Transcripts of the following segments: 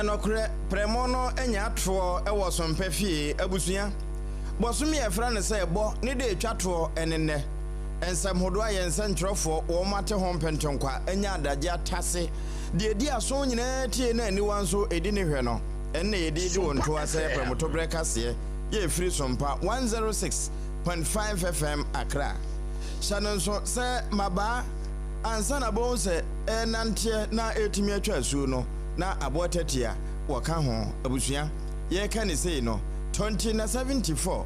Ɛyɛ nɔkorɛ, prɛmo no anya atoɔ wɔ Sompɛ fie abusua. Bɔsome a yɛfrɛ no sɛ Bɔ ne da ɛtwa toɔ ne nnɛ. Nsɛm hodoɔ a yɛn nsɛntwerɛfoɔ wɔn ate ho mpentenkwa anya adagye atase deɛ ɛdi aso nyinaa tie na aniwa nso ɛdi ne hwɛ no, ɛno na yɛde redi wo ntoa sɛ prɛmotoberɛ kaseɛ yɛ ɛfiri Sompa 106.5 FM Accra. Hyɛ no nso sɛ mmabaa ansa na bɛhu sɛ ɛrenanteɛ na ɛretumi atwa asuo no na aboa tatia wɔka ho. Abusua, yɛreka no sei no, tɔnti na 74,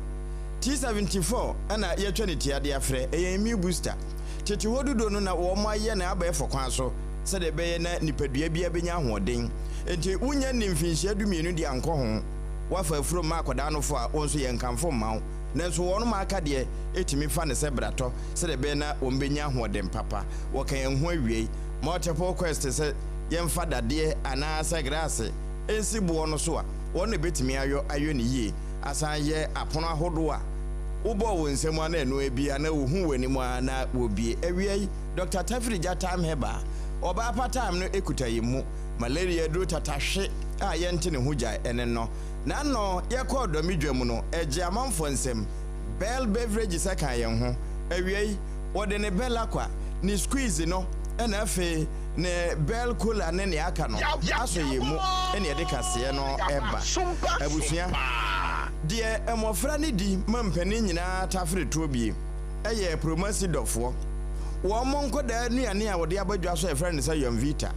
T74 na yɛatwa ne tia de afrɛ, ɛyɛ immune booster. Tete hɔ dudo no na wɔayɛ no abɛɛfo kwan so sɛdeɛ ɛbɛyɛ na nipadua biara bɛnya ahoɔden. Enti wonya nni mfinhyia dumienu de ankɔ ho, woafa afuro mma akwadaa no fo a, wo nso yɛnkamfo mma wo. Nanso wɔnom a aka deɛ tumi fa no sɛ bratɔ sɛdeɛ ɛbɛyɛ na wɔbɛnya ahoɔden papa. Wɔka yɛn ho awiei. Multiple quest sɛ yɛmfa dadeɛ anaa sɛ graase nsi boɔ no so a, wɔn na ɛbɛtumi ayɔ ayɔ no yie. Asan yɛ apono ahodoɔ a wobɔ wo nsam a na ɛno abue anaa wɔhu w'anim a na wɔbue. Awiei, Dɔkta Tafiri Gya Time Herbal, ɔbaa pa time no kuta yɛn mu. Malaria aduro tatahwe a yɛnte ne ho gyae ɛne no. N'ano yɛkɔɔ Dɔme dwa mu no, ɛgyee amanfoɔ nsam. Bell Beverages ɛkaa yɛn ho. Awiei, wɔde ne Bell Aqua, ne Squeeze no ɛna afei ne Bell Cola ne nea aka no asɔ yɛn mu ɛna yɛde kaseɛ no ɛba. Abusua, deɛ mmɔfra no di ma mpanin nyinaa tafere toɔ bie ɛyɛ Promasi dɔfoɔ. Wɔn nkwadaa nnuane a wɔde aba dwa so a yɛfrɛ no sɛ Yonvita.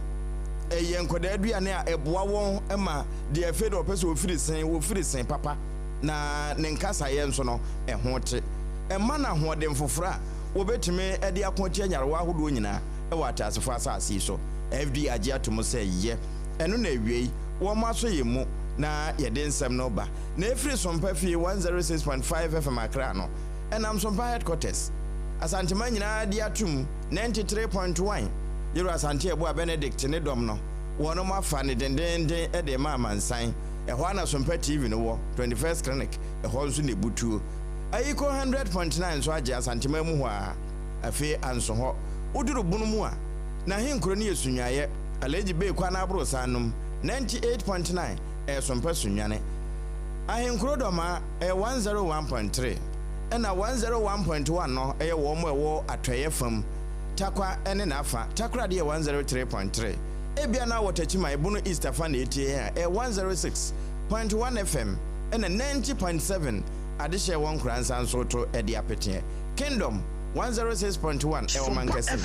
Ɛyɛ nkwadaa aduane a ɛboa wɔn ma deɛ afei de wɔpɛ sɛ wɔfiri se, wɔfiri se papa, na ne nkasaeɛ nso no, ɛho te. Ɛma no ahoɔden foforɔ a wɔbɛtumi de ako atia nyarewa ahodoɔ nyinaa wɔ ateasefoɔ asase yi so. FDA agye ato mu sɛ yɛ. Ɛno na awiei, wɔasɔ yɛn mu na yɛde nsɛm no reba. Na ɛfiri Sompa Fie 106.5 FM Accra no, ɛnam Sompa Headquarters, Asanteman nyinaa de atom 93.1, Yɛwura Asante Abuah Benedict ne dɔm no, Wɔnom afa no dendeenden de rema amansan. Ɛhɔ ara na Sompa TV no wɔ, 21st Clinic, ɛhɔ nso na ɛbutuo. Ayiko 100.9 nso agye Asanteman mu hɔ ara. Afei anso hɔ. Woduru Bono mu a, n'ahenkuro no yɛ Sunyuaeɛ, Alhaji Bey kwan aborosan nom, 98.9, ɛyɛ Sompa Sunyani. Ahenkuro Dɔmaa, ɛyɛ 101.3, ɛna 101.1 no yɛ wɔn a ɛwɔ atɔeɛ fam. Tarkwa ne n'afa, Takoradi yɛ 103.3. Ebia na wɔ Techiman, Bono East afa na etie yɛn a, ɛyɛ 106.1 FM ɛna 90.7 Adehyeɛ wɔ Nkoransa nso to de apeteɛ. Kingdom 106.1 ɛwɔ Mankessim,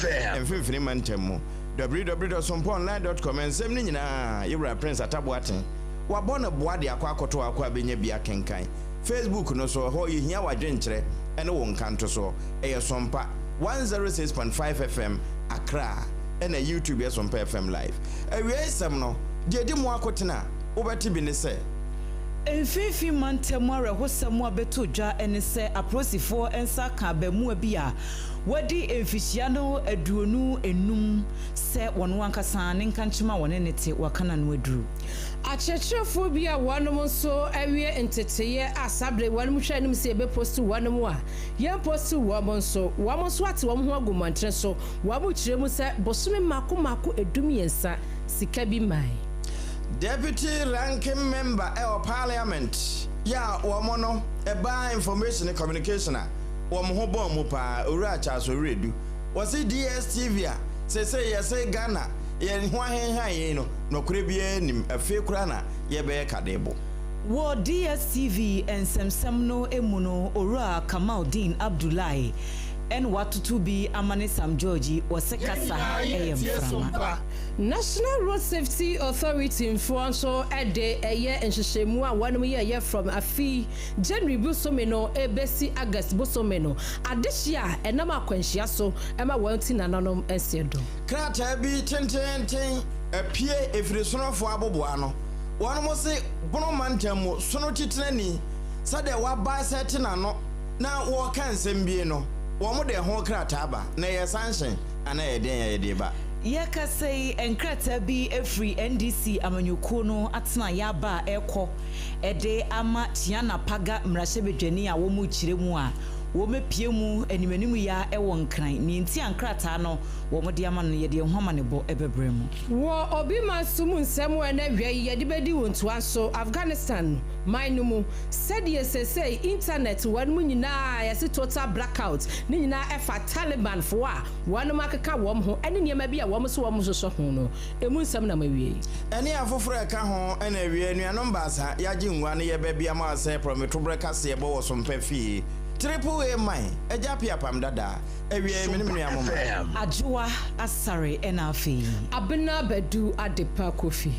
Mfimfini Mantam mu. www.sompaonline.com Nsɛm no nyinaa Yɛwura Prince Atta Boateng wabɔ no boa de akɔ akɔto akɔ a bɛnya bi akenkan. Facebook no so, ɛhɔ yɛhia w'adwenkyerɛ ne wo nkantosoɔ. Ɛyɛ Sompa. 106.5 FM Accra ɛna YouTube yɛ Sompa FM Live. Awiei nsɛm no, deɛ ɛdi mu akotene a wobɛte bi ne sɛ. Mfinfin mantam awerɛhosɛm a bɛtoo dwa ne sɛ apolisifoɔ nsa aka abaamua bi a wadi mfihyia no 25 sɛ wɔn ankasa ne nkankyema a wɔne no te waka n'ano aduru. Akyerɛkyerɛfoɔ bi a wɔnom nso awie nteteeɛ a saa berɛ yi wɔnom hwɛ anim sɛ yɛbɛposti wɔnom a Yɛn postiw wɔn nso. Wɔn nso ate wɔn ho agu mmɔntene so. Wɔkyerɛ mu sɛ bosome mmaako mmaako dummiɛnsa, sika bi mmae. Deputy Ranking Member wɔ Parliament yɛ a wɔn no ɛbaa Information ne Communication a wɔn ho bɔn mu paa, Owura Charles Owiredu. Wɔse DSTV a seesei yɛse Ghana yɛn ho ahenhan yɛn no, nɔkorɛ biara nnim, afei koraa na yɛbɛyɛ kadebo. Wɔ DSTV nsɛmsɛm no mu no Owura Kamaldeen Abdullahi na watoto bi ama ne Sam George yi, wɔse Yɛn kasa nyinaa yɛ yɛtie mframa. Sompa. National Road Safety Authority foɔ nso de ɛyɛ nhyehyɛmu a wɔnom yɛɛyɛ from afe January bosome no bɛsi August bosome no adehyeɛ a ɛnam akwanhyia so ma wɔn ti nananom nseɛ dɔ. Krataa bi tenteenten apue efiri sonofoɔ aboboano. Wɔnom se Bono mantam mu sono titenani sɛdeɛ wabae sɛ te n'ano na wɔreka nsɛm bie no, wɔn de ɛho krataa ba, na ɛyɛ sanhyen anaa ɛyɛ deɛn a yɛde ba. Yɛrekasa yi, nkrataa bi firi NDC amanyɔkuo no atenaeɛ aba a ɛrekɔ de ama Tiana Paga mmarahyɛbadwani a wɔrekyerɛ mu a Wɔbɛpue mu animanim yi ara wɔ Nkran. Nea enti a nkrataa no wɔde ama no no, yɛde ɛho amanebɔ bɛbrɛ mo. Wɔ obi man so mu nsɛm a ɛnnɛ awia yi yɛde bedi wo ntoa so, Afghanistan man no mu, sɛdeɛ seesei internet wɔnom nyinaa yɛse total blackout, ne nyinaa ɛfa Taliban foɔ a wɔnom akeka wɔn ho ɛne nneɛma bi a wɔn nso wɔn hwehwɛ ho no, emu nsɛm na mawie yi. Ɛne afoforo a ɛka ho na awie anuanom baasa yɛagye ngua no yɛba bi ama sɛ prɔmetoberɛ kaseɛbɔ wɔ Sompa fie. Triple A man, agya apia apam dada. Awiei me ne me nua moma. Adwoa Asare ɛna afei. Abena Badu Adepa Kofi.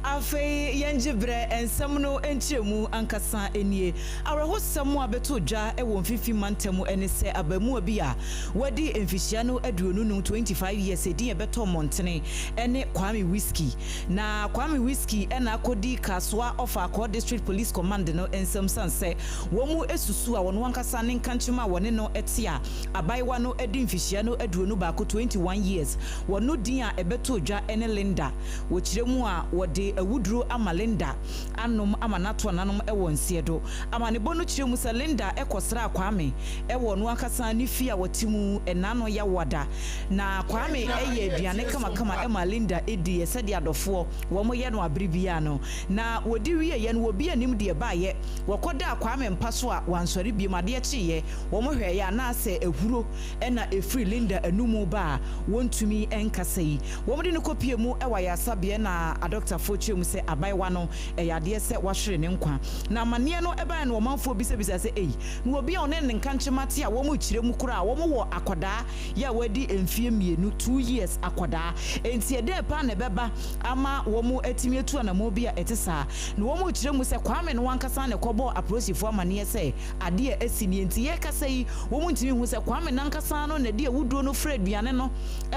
Afei yɛngye berɛ, nsɛm no nkyerɛmu ankasa nie. Awerɛhosɛm a bɛtoo dwa wɔ Mfimfini Mantam ne sɛ abaamua bi a wadi mfihyia no 25, 25 years, edin a ɛbɛtɔ mmɔntene ne Kwame Whiskey. Na Kwame Whiskey na akɔdi Kasoa Ɔfaakɔɔ District Police Command no nsam sane sɛ wɔn susu a ɔno ankasa ne nkankyema a wɔne no te a abayewa no adi mfihyia no 21, 21 years, wɔno din a ɛbɛtoo dwa ne Linda. Wɔkyerɛ mu a wɔde awuduro ama Linda anom ama no ato ananom wɔ nseɛ do. Amanebɔ no kyerɛ mu sɛ Linda kɔsraa Kwame wɔ ɔno ankasa ne fie a wɔte mu nnaano Yawoada. Na Kwame yɛɛ aduane kamakama maa Linda diiɛ sɛdeɛ adɔfoɔ wɔn yɛ no abere biara no. Na wɔdi wieeɛ no obi nnim deɛ ɛbaeɛ. Wɔkɔdaa Kwame mpa so a wansɔre biom. Adeɛ kyeeɛ wɔn hwɛeɛ a na asɛ ahuro na ɛfiri Linda anomu ba a wɔntumi nkasa yi. Wɔde no kɔpuee mu wɔ ayaresabea na adɔkotafoɔ kyerɛɛ mu sɛ abayewa no, ɛyɛ adeɛ sɛ wahwere ne nkwa. Na amaneɛ no baeɛ no ɔmanfoɔ bisabisaa sɛ, Ei, na obi a ɔne ne nkankyema te a wɔrekyerɛ mu koraa a wɔwɔ akwadaa yi a wadi mfeɛ mmienu, two years akwadaa, enti ɛdɛn paa na ɛbɛba ama wɔatumi atu anammɔn bi a ɛte saa? Na wɔrekyerɛ mu sɛ Kwame no ankasa na ɛkɔbɔɔ apolisifoɔ amaneɛ sɛ adeɛ a asi nie. Enti yɛrekasa yi, wɔntumi nhu sɛ Kwame no ankasa no na ɛde awuduro no frɛɛ aduane no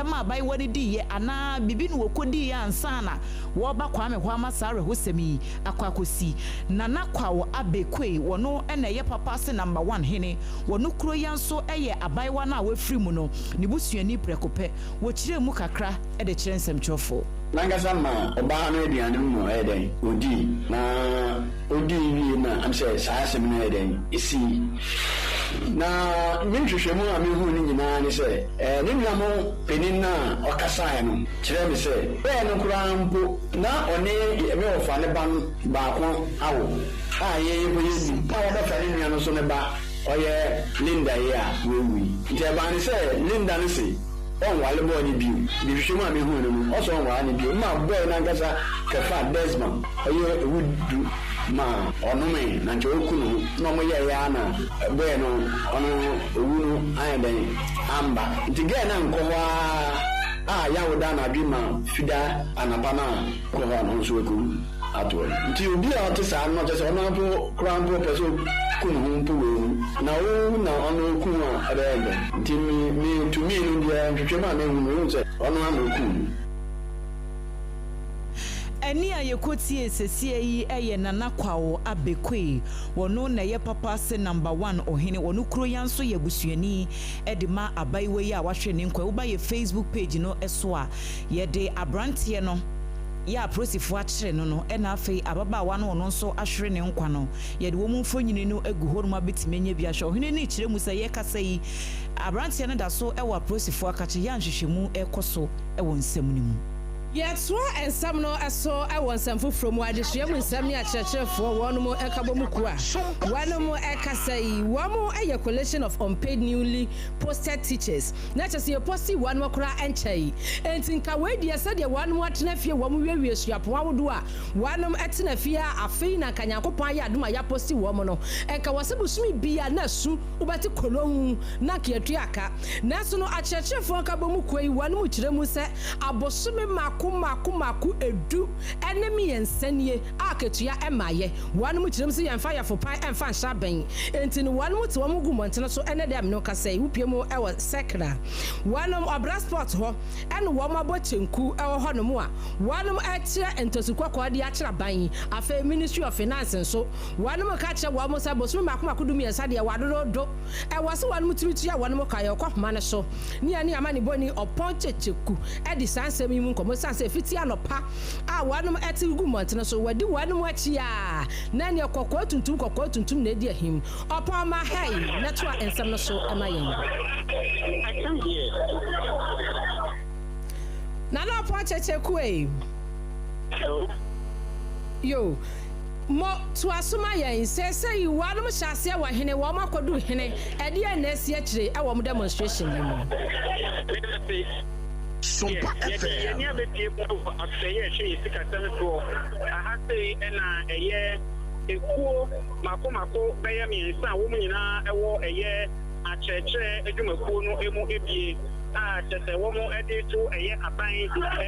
ma abayewa no diiɛ anaa biribi na wɔkɔdiiɛ ansa na wɔreba Kwame hɔ ama saa awerɛhosɛm yi akɔ akɔsi. Nana Kwaw Abekue, wɔno na ɛyɛ papa ase number one hene wɔ no kuro yi nso yɛ abayewa no a wafiri mu no ne busuani prɛko pɛ. Wɔkyerɛɛ mu kakra de kyerɛ nsɛmtwerɛfoɔ. N'ankasa maa ɔbaa no aduane no ma ɔyɛɛ dɛn? Odii. Na odii wiei no a, am sɛ saa asɛm no yɛɛ dɛn? Esii. Na me nhwehwɛmu a mihuu no nyinaa ne sɛ, ne nua mo panin no a ɔkasaeɛ no kyerɛɛ me sɛ, bɛɛ no koraa mpo na ɔne me wɔfa ne ba no baako awo a yɛn mpo yɛnnim, na wabɛfa ne nua no nso ne ba, ɔyɛ Linda yi a wawu yi. Nti ɛbaa no sɛ Linda no se ɔnware bɔɔ no bio. Nhwehwɛmu a mehuu no no, ɔse ɔnware no bio. Mma bɔɔ no ankasa kɛfaa Desmond, ɔyɛ ewudu ma ɔnomee na nkyɛ oku no ho. Nna ɔmo yɛe ara na bɔe no ɔno owu no ayɛ dɛn ammba. Ntsi girl no annkɔ hɔ ara a Yawda anadwe ma Fida anapa no a ɔkɔ hɔ a na ɔno so oekowu ato hɔ. Ntsi obi a ɔtse saa no na ɔkyerɛ sɛ ɔno ara mpo koraa mpo ɔpɛ sɛ oku no ho mpo oewu. Na owu na ɔno oku ho a ɔbɛyɛ dɛn? Ntsi me me to me no deɛ nhwehwɛmu a mehu no mehu sɛ ɔno ara na okuu no. Ɛnne a yɛkɔtiee seseɛ yi yɛ Nana Kwawo Abekue. Wɔno na ɛyɛ papa ase number one ɔhene. Wɔno kuro ya nso yɛ abusuani de ma abayewa yi a wahwere ne nkwa yi. Woba yɛ Facebook page no so a, yɛde abranteɛ no yɛ a apolisifoɔ akyere no no ɛna afei ababaawa no ɔno nso ahwere ne nkwa no, yɛde wɔn mfonini no agu hɔnom abɛtumi anya bi ahwɛ. Ɔhene no rekyerɛ mu sɛ yɛrekasa yi, abranteɛ no da so wɔ apolisifoɔ akakye yɛ a nhwehwɛmu rekɔ so wɔ nsɛm no mu. Yɛtoa nsɛm no so wɔ nsɛm foforɔ mu, Adesua mu nsɛm ne akyerɛkyerɛfoɔ wɔnom nkabɔmu kuo a wɔnom kasa yi, wɔn yɛ Coalition of Unpaid Newly Posted Teachers, na kyerɛ sɛ yɛposti wɔnom koraa nkyɛe, enti nka wei deɛ sɛdeɛ wɔnom atena fie wɔn wiewie suapɔn ahodoɔ a wɔnom tena fie a afei na nka Nyankopɔn ayɛ adom a yɛaposti wɔn no, nka wɔse bosome biara na su wobɛte kolon na nka yɛtua ka. Nanso no akyerɛkyerɛfoɔ nkabɔmu kuo yi wɔnom kyerɛ mu sɛ abosome mmaako. mmaako mmaako mmaako 13 nie a akatua mmaeɛ. Wɔnom kyerɛ mu sɛ yɛmfa yɛfopan mfa nhyɛ abɛn. Enti no wɔnom te wɔn gu mmɔntene so ɛnɛ da a me ne wo kasa yi. Wopue mu wɔ Circle a, wɔnom Ɔbra Sport hɔ ɛna wɔn abɔ kyenku wɔ hɔnom a wɔnom rekyerɛ ntasu kɔkɔɔ de akyerɛ aban yi. Afei Ministry of Finance nso wɔnom reka akyerɛ wɔn sɛ bosome mmaako mmaako 13 deɛ wɔadododo. Ɛwɔ sɛ wɔnom tumi tua wɔnom ka. Yɛkɔ homa no so ne yɛne amanebɔni Ɔpɔn Kyekyeku adi saa nsɛm yi mu nkɔmmɔ esiane sɛ ɛfiti anɔpa a wɔnom te gu mmɔntene so, wɔadi wɔnom akyi a na ɛneɛ kɔkɔɔ tuntum kɔkɔɔ tuntum na ɛdi ahim. Ɔpɔn ma hɛi nɛtoa nsɛm no so ma yɛn. Nana Ɔpɔn Kyekyeku ei. Yo. Mo, toa so ma yɛn. Seesei wɔnom hyɛ aseɛ wɔ hene, wɔn akɔduru hene, ɛdeɛn na asi akyire wɔ wɔn demonstration yi mu? Medase. Sompa Yɛde yɛn ani FM. abɛpue mu wɔ asɛeɛ a ɛhwɛ yɛn sikasɛm soɔ. Aha sei na ɛyɛ ekuo mako mako bɛyɛ mmiɛnsa a wɔn nyinaa wɔ ɛyɛ akyerɛkyerɛ adwumakuo no mu abie a kyerɛ sɛ wɔde reto ɛyɛ aban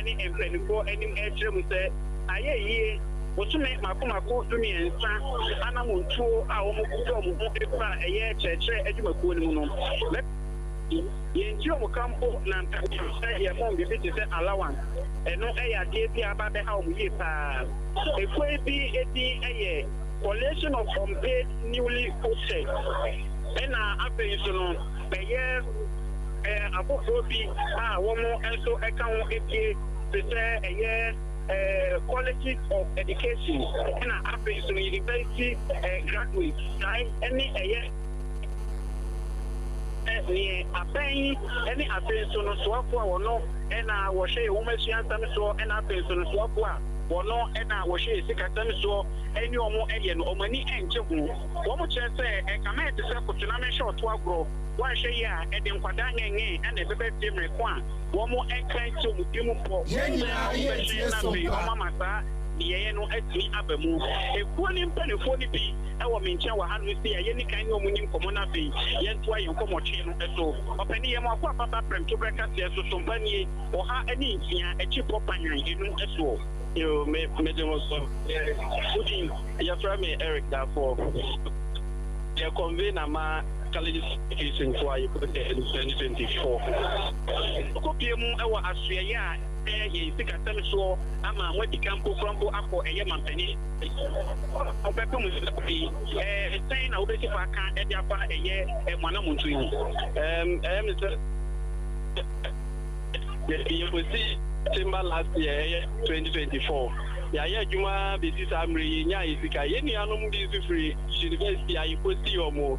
ne mpanimfoɔ anim rekyerɛ mu sɛ ayɛ yie bosome mako mako 13 anamontuo a wɔde wɔn ho kura ɛyɛ kyerɛkyerɛ adwumakuo no mu no. Yɛntua wɔn ka mpo na anka sɛ yɛma wɔn biribi te sɛ allowance. Ɛno yɛ adeɛ bi a aba abɛha wɔn yie pa ara. Ekuo yi bi din yɛ Coalition of Unpaid Newly Posted. Ɛna afei nso no, ɛyɛ afoforɔ bi a wɔn nso ka ho abie te sɛ ɛyɛ Colleges of Education ɛna afei nso no University Graduates. Saa ne ɛyɛ. Neɛ abɛn yi ne afei nso no soafoɔ a wɔno na wɔhwɛ yɛn nwomasua nsɛm soɔ ɛna afei nso no soafoɔ a wɔno na wɔhwɛ yɛn sikasɛm soɔ ɛne wɔn yɛ no wɔn ani ngye ho. Wɔn kyerɛ sɛ ɛkame ayɛ te sɛ koto na menhwɛ ɔto agorɔ, woanhwɛ yie a ɛde nkwadaa ngɛngɛn na ɛbɛba fie mmerɛ ko a wɔn nka nsi wɔn tiri mu pɔ Yɛn sɛ nyinaa wɔn yɛretie bɛhwɛ na afei Sompa. wɔn ama saa nneyɛeɛ no atumi aba mu. Ekuo no mpaninfoɔ no bi wɔ me nkyɛn wɔ hanom sei a yɛnni kan ne wɔn nni nkɔmmɔ na afei yɛntoa yɛn nkɔmmɔtwe no so. Ɔpanin, yɛn mo akoa ba prɛmtoberɛ kaseɛ so so mpa nie, 106 akyipɔ panyan enum soɔ. Yoo, me megye mo so. Wo din? Yɛfrɛ me Eric Darfoɔ. Yɛ convener ma Colleges Education foɔ a yɛkɔ sɛ 2024. Kɔpie mu wɔ asoɛeɛ a ɛyɛ yɛn sikasɛm soɔ ama moadi kan mpo koraa mpo akɔ ɛyɛ mampanin ɔbɛpem sɛ yi, sɛn na wobɛsi fa aka de afa ɛyɛ mo anamontu yi ho? Ɛyɛ me sɛ yɛkɔsi September last year, ɛyɛ 2024. Yɛayɛ adwuma bɛsi saa mmerɛ yi, yɛnyaa yɛ sika. Yɛn nuanom bi nso firi university a yɛkɔsii wɔn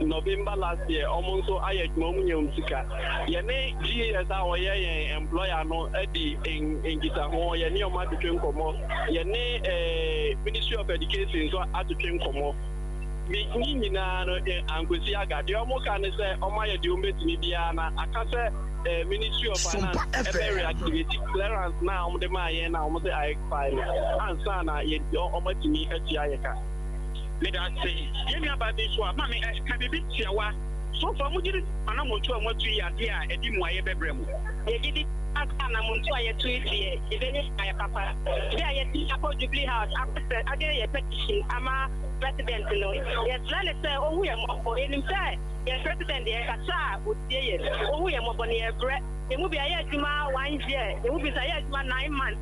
November last year, wɔn nso ayɛ adwuma, wɔn nya wɔn sika. Yɛne GES a wɔyɛ yɛn employer no adi nkitaho, yɛne wɔn atwetwe nkɔmmɔ, yɛne Ministry of Education nso atwetwe nkɔmmɔ. Bi ne nyinaa no ankosi aga. Deɛ wɔn ka ne sɛ wɔn ayɛ deɛ wɔn bɛtumi biara na aka sɛ Ministry of Finance Sompa ɛbɛ FM. reactivate clearance na wɔn de maa yɛn na wɔn sɛ ayɛ expire no ansa na yɛ wɔn atumi atua yɛ ka. Meda ase. Yɛn nuabaa bi nso a, maame, ka biribi tiawa. So far, mugye di sɛ anammɔntu a moatu yi yɛ ade a ɛde mmuaeɛ bɛbrɛ mo? Yɛgye di paa sɛ anammɔntu a yɛatu yi deɛ, yɛbɛnya mmuaeɛ papa. Bere a yɛatumi akɔ Jubilee House akɔsrɛ agye yɛn petition ama President no, yɛsrɛ no sɛ ɔnhu yɛn mmɔbɔ. Yɛnim sɛ yɛn President deɛ, yɛkasa a, ɔtie yɛn. Ɔnhu yɛn mmɔbɔ na yɛrebrɛ. Yɛn mu bi ayɛ adwuma one year, yɛn mu bi nso ayɛ adwuma 9 months.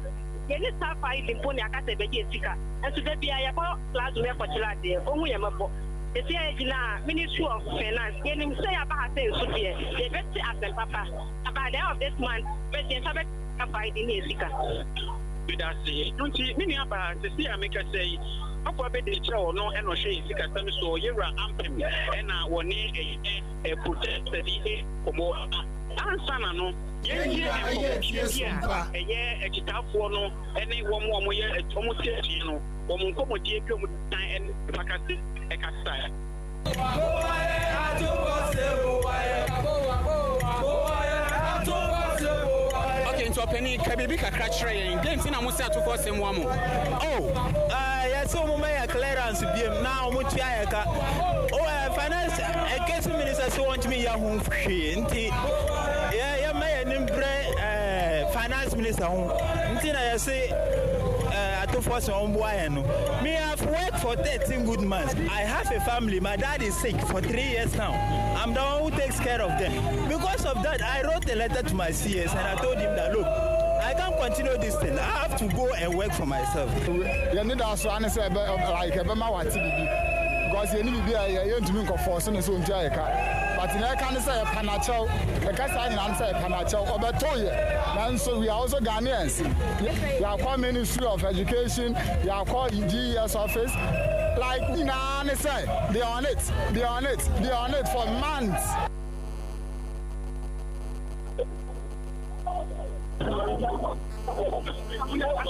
Yɛnni staff ID mpo na yɛaka sɛ yɛbɛgye yɛn sika. Nso da biara yɛkɔ classroom yɛkɔkyerɛ adeɛ. Ɔnhu yɛn mmɔbɔ. Seesei a yɛgyina Ministry of Finance, yɛnim sɛ yɛaba ha sɛ nsu deɛ, yɛbɛte asɛm papa. Na by the end of this month, bɛsi yɛn nsa bɛka staff ID ne yɛn sika. Meda ase. Ɛno nti, me nuabaa, seesei a mekasa yi, Akɔ abɛdi kyerɛ ɔno na ɔhwɛ yɛn sikasɛm soɔ, Yɛwura Ampem na wɔne ɛyɛ protester bi redi nkɔmmɔ. Ansa na no, Yɛn yɛntie nyinaa nkɔmmɔtweɛ yɛretie bi a Sompa. ɛyɛ akyitaafoɔ no ne wɔn a wɔyɛ wɔte atua no, wɔn nkɔmmɔdie bi a wɔdi kan ne nipa kasa ɛkasaeɛ. Okay, nti ɔpanin ka biribi kakra kyerɛ yɛn. Dɛn nti na mo sɛ atofoɔ sɛ mmoa mo? Oh, yɛsɛ wɔn mɛyɛ clearance biem na wɔn tua yɛ ka. Oh, finance education minister sɛ wɔntumi yɛ ho hwee nti yɛ yɛmɛ yɛ nim brɛ finance. Finance minister ho nti na yɛse Ato Forson ɔmboa yɛn no. Me have worked for 13 good months. I have a family, my dad is sick for 3 years now. I'm the one who takes care of them. Because of that, I wrote a letter to my CS and I told him that, look, I can't continue this thing. I have to go and work for myself. Yɛne da so ane sɛ ɛbɛ like ɛbɛma wate bibi because yɛne bibi a yɛ yɛntumi nkɔ force ne so ntua yɛ ka, but na ɛka ne sɛ yɛpa n'akyɛw. Ɛka saa nyinaa ne sɛ yɛpa n'akyɛw, ɔbɛto yɛ, nanso we are also Ghanaians. Yɛakɔ Ministry of Education, yɛakɔ GES office, like nyinaa ne sɛ they are on it, they are on it, they are on it for months.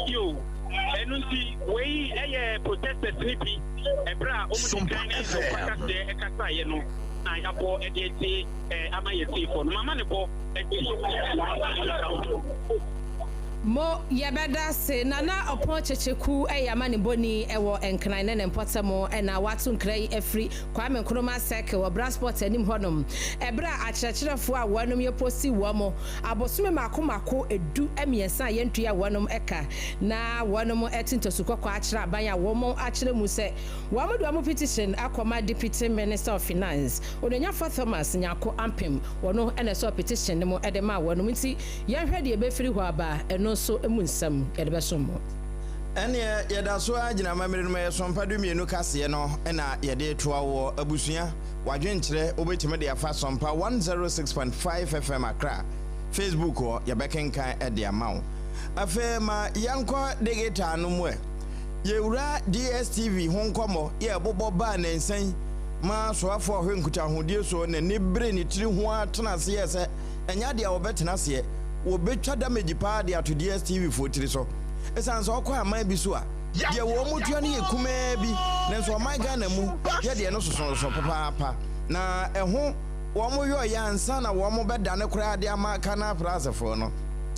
Yo, ɛno nti wei ɛyɛ protesters ne bi ɛberɛ a wɔn di kan ne Sompa kaseɛ ɛkasaeɛ no na yɛabɔ ɛde atie ama yɛ tiefoɔ no mama ne bɔ akyi. Mo yɛbɛda ase. Nana Ɔpɔn Kyekyeku yɛ amanebɔni wɔ Nkran ne ne mpɔtam na wato nkra yi afiri Kwame Nkrumah Circle wɔ Brasport anim hɔnom ɛberɛ a akyerɛkyerɛfoɔ a wɔnom yɛ posti wɔn abosome mako mako 13 a yɛntua wɔnom ka na wɔnom te ntosu kɔkɔɔ akyerɛ aban a wɔn akyerɛ mu sɛ wɔn de wɔn petition akɔma Deputy Minister of Finance, Onuonyafo Thomas Nyarko Ampem. Wɔno ɛna ɛsɔ petition no mu de ma wɔnom, nti yɛnhwɛ deɛ ɛbɛfiri hɔ aba. Ɛno nso mu nsɛm yɛde bɛsom mo. Ɛneɛ yɛda so ara gyina amammerɛ no mu. Ɛyɛ Sɔmpa 12 kaseɛ no na yɛde toa wɔ abusua. Wadwenkyerɛ wobɛtumi de afa Sɔmpa 106.5 FM Accra Facebook hɔ, yɛbɛkenkan de ama wo. Afei ma yɛnkɔ digital no mu ɛ. Yɛwura DSTV ho nkɔmmɔ yɛ bobɔ baa nansan ma soafoɔ a ɔhwɛ nkutahodie soɔ n'ani bere ne tiri ho ara tena ase yɛ sɛ ɛnyɛ adeɛ a wɔbɛtena aseɛ, wɔbɛtwa damage paa de ato DSTV foɔ tiri so, ɛsiane sɛ ɔkɔ aman bi so a, deɛ wɔn mu tua no yɛ kumaa bi, nanso ɔman Ghana mu yɛ deɛ no sosonoso papaapa. Na ɛho wɔn yɔɔyɛ ansa na wɔn bɛdane koraa de ama Canal Plus foɔ no,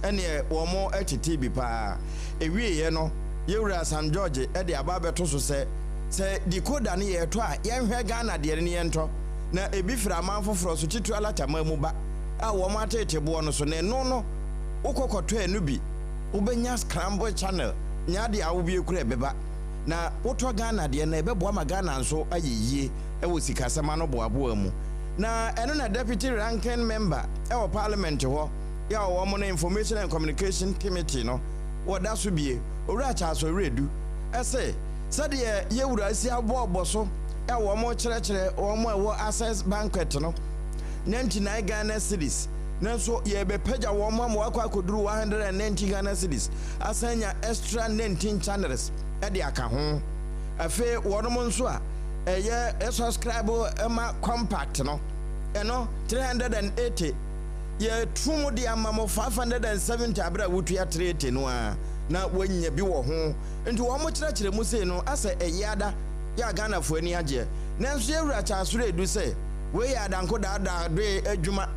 ɛneɛ wɔn tete bi paa. Ewieɛ no, yɛwura Sam George de aba abɛto so sɛ decoder no yɛretɔ a, yɛnhwɛ Ghana deɛ no ne yɛntɔ na ebi firi aman foforɔ so, titiri alataman mu ba a wɔn atete boɔ no so, na ɛno no wokɔ kɔtɔ ɛno bi, wobɛnya scramble channel nya adeɛ a wobie kura ɛbɛba. Na wotɔ Ghana deɛ no, ɛbɛboa ma Ghana nso ayɛ yie ɛwɔ sikasɛm ano boaboa mu. Na ɛno na deputy ranking member ɛwɔ parliament hɔ yɛ a wɔn no Information and Communication Committee no wɔda so bie, Owura Charles Owiredu, ɛsɛ sɛdeɛ yɛwura si abɔɔbɔ so ɛwɔ wɔn kyerɛkyerɛ wɔn a ɛwɔ Access Banquet no 99 Ghana cedis, nanso yɛbɛpagya wɔn ama wakɔ akɔduru 190 Ghana cedis, asan nya extra 19 channels ɛde aka ho. Afei wɔnom nso a ɛyɛ subscribe ma compact no, ɛno 380, yɛtu mu de ama mo 570 abere a wotua 380 no a na wɔanya bi wɔ ho. Nti wɔn kyerɛkyerɛ mu sei no asɛ ɛyɛ ada yɛ a Ghanafoɔ ani agyeɛ, nanso yɛwura Charles Owiredu sɛ wei yɛ adanko daadaa doe adwuma,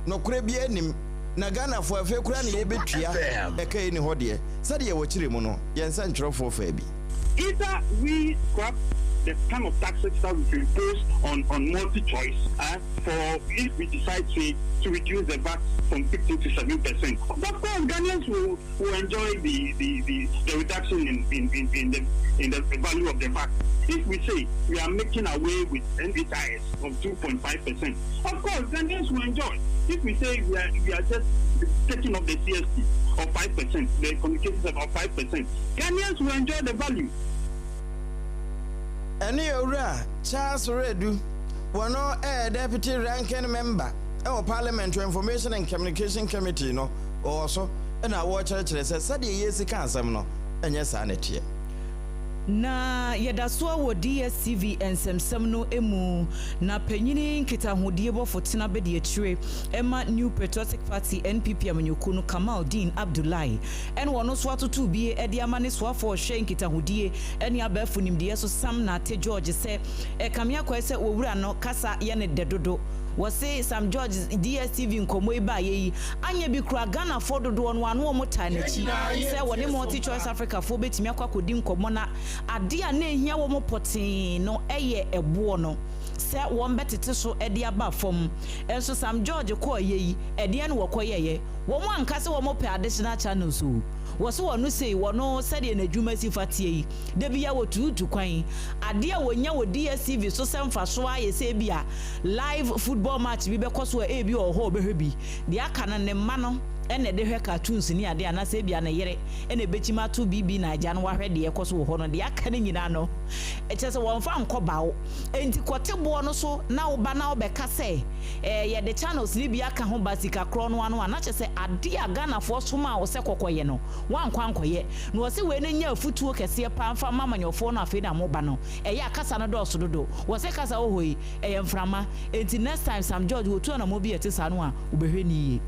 nokorɛ bi anim na Ghanafoɔ afei koraa ne yɛbɛtua ɛka yi ni hɔ deɛ. Sɛdeɛ wɔkyerɛ mu no, yɛn sɛ ntwerɛfoɔ faa bi. Either we scrap the kind of taxes that we've imposed on multi-choice for if we decide, say, to reduce the VAT from 15 to 7%. Of course, Ghanaians will enjoy the reduction in the value of the VAT. If we say we are making away with NHIS of 2.5%, of course, Ghanaians will enjoy. If we say we are just taking off the CST of 5%, the communications about 5%, Ghanaians will enjoy the value. Ɛne owura Charles Owiredu, wɔno ɛyɛ deputy ranking member ɛwɔ Parliament Information and Communication Committee no, wɔwɔ so ɛna wɔrekyerɛkyerɛ sɛ sɛdeɛ yɛsi ka asɛm no, ɛnyɛ saa na ɛteɛ. Na yɛda so wɔ DSTV nsɛmsɛm no mu, na panyini nkitahodie bɔfo tena bɛdi akyire ɛma New Patriotic Party, NPP amanyɔkuo no, Kamal Deen Abdullahi, ɛne wɔn nso atoto bie de ama ne soafoɔ ɔhwɛ nkitahodie ne abɛɛfo nimdeɛ so, Sam Nartey George, sɛ ɛkame akɔɛ sɛ wɔwura no kasa yɛ ne dɛ dodo. Wɔse Sam George DSTV nkɔmmɔ yi baayɛ yi anyɛ bi kura Ghanafoɔ dodoɔ no ano wɔn taa n'akyi sɛ wɔne Multi Choice Africa foɔ bɛtumi akɔ akɔdi nkɔmmɔ, na adeɛ a na ehia wɔn pɔtee no yɛ ɛboɔ no. sɛ wɔbɛtete so de aba fam. Nso Sam George kɔeɛ yi, ɛdeɛn na wɔkɔyɛeɛ? Wɔn anka sɛ wɔpɛ additional channels o. Wɔse wɔno sei, wɔno sɛdeɛ n'adwuma si fa teɛ yi, da biara wɔtuutu kwan. Adeɛ a wɔnya wɔ DSTV so sɛ mfasoɔ ara yɛ sɛ ebia live football match bi bɛkɔ so a ebia ɔwɔ hɔ a ɔbɛhwɛ bi. Deɛ aka no, ne mma no na ɛde hwɛ cartoons ne adeɛ anaasɛ ebia ne yere na ɛbɛkyim ato BB Naija no wahwɛ deɛ ɛkɔ so wɔ hɔ no. Deɛ aka no nyinaa no, kyerɛ sɛ wɔmfa nkɔ bawo. Enti kɔte boɔ no so na woba na wobɛka sɛ eh, yɛde channels no bi aka ho ba sika korɔ no ano a, na kyerɛ sɛ adeɛ a Ghanafoɔ somaa wo sɛ kɔkɔyɛ no, woankɔ ankɔyɛ. Na wɔse wei no nyɛ afutuo kɛseɛ paa mfa mma amanyɔfoɔ no afei na moba no. Ɛyɛ a kasa no dɔɔso dodo. Wɔse kasa wɔ hɔ yi, ɛyɛ mframa. Enti next time Sam George wɔtu anamɔ bi a ɛte saa no a, wobɛhwɛ no yie.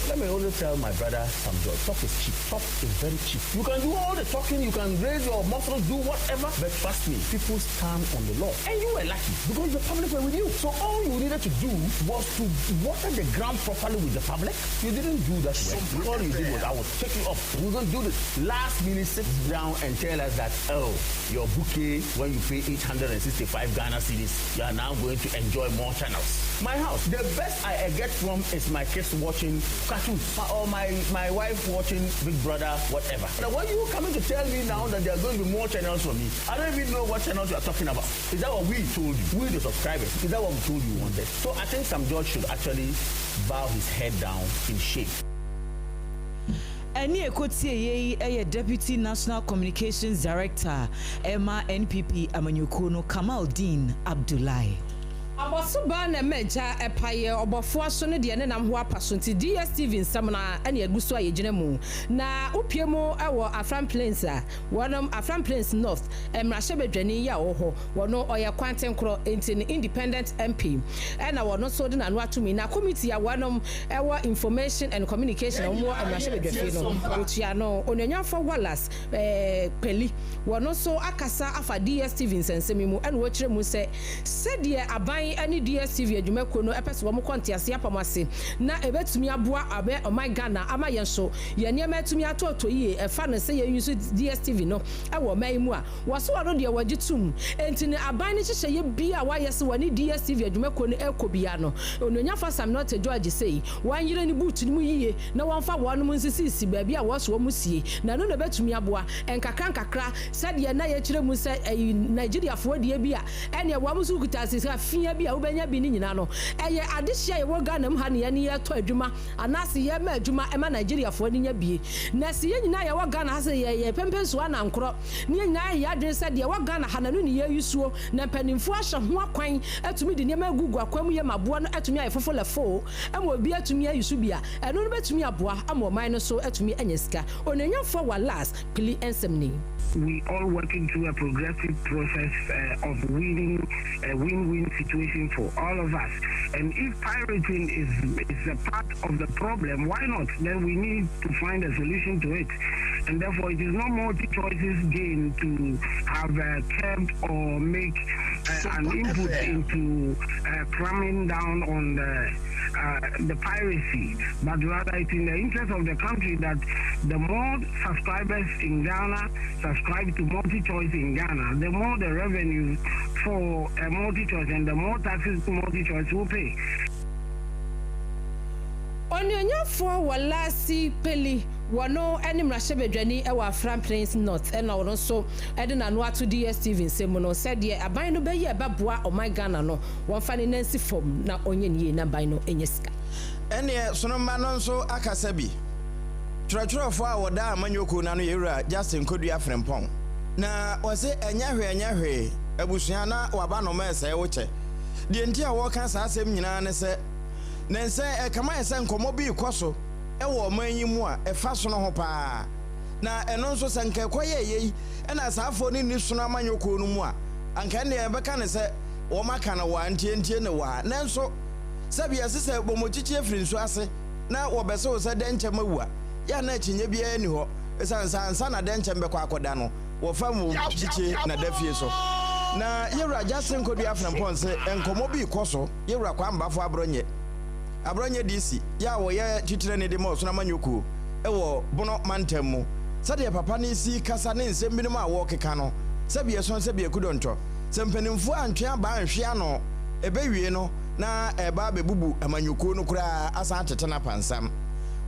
Let me only tell my brother Sam George, talk is cheap. Talk is very cheap. You can do all the talking, you can raise your muscles, do whatever, but trust me, people stand on the law. And you were lucky because the public were with you. So all you needed to do was to water the ground properly with the public. You didn't do that well. All you did was, I will take you up. We're going to do this. Last minute, sit down and tell us that, oh, your bouquet, when you pay 865 Ghana cedis, you are now going to enjoy more channels. My house, the best I get from is my kids watching cartoons or my, my wife watching Big Brother, whatever. Now, when you coming to tell me now that there are going to be more channels for me, I don't even know what channels you are talking about. Is that what we told you? We, the subscribers, is that what we told you wanted? So I think Sam George should actually bow his head down in shame. Ɛnne a ɛkɔtieeɛ yi yɛ Deputy National Communications Director ma NPP amanyɔkuo no, Kamal Deen Abdullahi. Abɔso baa na ɛma agya paeɛ, ɔbɔfoɔ aso ne deɛ ne nam ho apa so nti DSTV nsɛm no ara na ɛgu so a yɛgyina mu. Na wopue mu wɔ Afram Plains a, wɔnom, Afram Plains North mmarahyɛbadwani yi a ɔwɔ hɔ, wɔno ɔyɛ kwantenkorɔ nti no Independent MP ɛna wɔno nso de n'ano ato mu yi. Na committee a wɔnom wɔ Information and Communication a wɔn wɔ mmarahyɛbadwafie no wɔtua ano, Onuonyamfoɔ Wallace Kpeli, wɔno nso akasa afa DSTV nsɛnsɛm yi mu ɛna wɔkyerɛ mu sɛ Sɛdeɛ aban ne DSTV adwumakuo no pɛ sɛ wɔn kɔ nteaseɛ apam ase na ɛbɛtumi aboa abɛ ɔman Ghana ama yɛn nso yɛn nneɛma atumi atɔɔtɔ yie ɛfa no sɛ yɛn use DSTV no wɔ ɔman yi mu a, wɔse wɔno deɛ wɔgye tom. Enti no aban no nhyehyɛeɛ biara a wɔayɛ sɛ wɔne DSTV adwumakuo no rekɔ biara no, Onuonyamfoɔ Sam Nortey George sei wɔnyere ne boot no mu yie na wɔmfa wɔnom nsisisi baabi a wɔse wɔn sie na ɛno na ɛbɛtumi aboa nkakra nkakra Sɛdeɛ na yɛkyerɛ mu sɛ ɛyi Nigeriafoɔ deɛ bi a, ɛneɛ wɔn nso kuta sika fia bi a wobɛnya bi no nyinaa no, ɛyɛ adehyeɛ a yɛwɔ Ghana mu ha na yɛne yɛtɔ adwuma anaase yɛma adwuma ma Nigeriafoɔ no nya bie. Na se yɛn nyinaa yɛwɔ Ghana ha sɛ yɛyɛ pɛmpɛnsuo anankorɔ na yɛn nyinaa ayɛ yɛn adwene sɛ deɛ ɛwɔ Ghana ha no ɛno ne yɛyusuo na mpanimfoɔ ahyɛ ho akwan atumi de nneɛma agugu akwan mu yɛ ma boɔ no atumi ayɛ fofolɛfoo ma obi atumi ayusu bi a, ɛno no bɛtumi aboa ama ɔman no nso atumi anya sika. Onuonyamfoɔ Wallace Kpli nsɛm ni. We all working through a progressive process uh, of winning a win-win situation for all of us. And if pirating is is a part of the problem, why not? Then we need to find a solution to it. And therefore, it is not MultiChoice's gain to have uh, curbed or make uh, an input into uh, cramming down on the uh, the piracy, but rather it's in the interest of the country that the more subscribers in Ghana subscribe to MultiChoice in Ghana, the more the revenue for uh, MultiChoice and the more taxes MultiChoice will pay. Onuonyamfoɔ Walasi Peli, wɔno ne mmarahyɛbadwani wɔ Afram Plains North na ɔno nso de n'ano ato DSTV nsɛm mu no sɛ deɛ aban no bɛyɛ a ɛbɛboa ɔman Ghana no wɔmfa ne nan nsi fam na ɔnyɛ no yie na aban no nyɛ sika. Ɛnneɛ Sonomma no nso akasa bi. Twerɛtwerɛfoɔ a wɔda amanyɔ kuo no ano yɛ Wura Justin Kodua Frimpong. Na wɔse ɛnyɛ hwee ɛnyɛ hwee, abusua na waba no ma ɛsɛe wo kyɛ. Deɛ nti a wɔreka saa asɛm nyinaa ne sɛ, ne sɛ ɛkame ayɛ sɛ nkɔmmɔ bi rekɔ so wɔ ɔman yi mu a ɛfa sono ho paa. Na ɛno nso sɛ nka ɛkɔyɛɛ yei na saa afoɔ no nni sono amanyɔ kuo no mu a, anka ɛnneɛ yɛbɛka no sɛ wɔaka no waa ntiantie ne waa. Nanso sɛbi ɛse sɛ bɔmmɔkyikyi afiri nsuo ase na wɔbɛse wo sɛ dɛnkyɛm awu a, yɛ a na akyinnye biara nni hɔ, ɛsiane sɛ ansa na dɛnkyɛm bɛkɔ akɔda no, wɔfa mu kyikyi na da fie so. Na Yɛwura Justin Kodua Frempong se nkɔmmɔ bi rekɔ so, Yɛwura Kwame Bafo Aborɔnyɛ, Aborɔnyɛ DC, yɛ a wɔyɛ titrani de ma Ɔsono Amanyɔ Kuo wɔ Bono mantam mu, sɛdeɛ papa no si kasa ne nsɛm binom a wɔrekeka no, sɛbi ɛsõ sɛbi akudɔntɔ. Sɛ mpanimfoɔ antwe abaa anhwe ano ɛbɛwie no na ɛreba abɛbubu amanyɔkuo no koraa asan atete no apansam.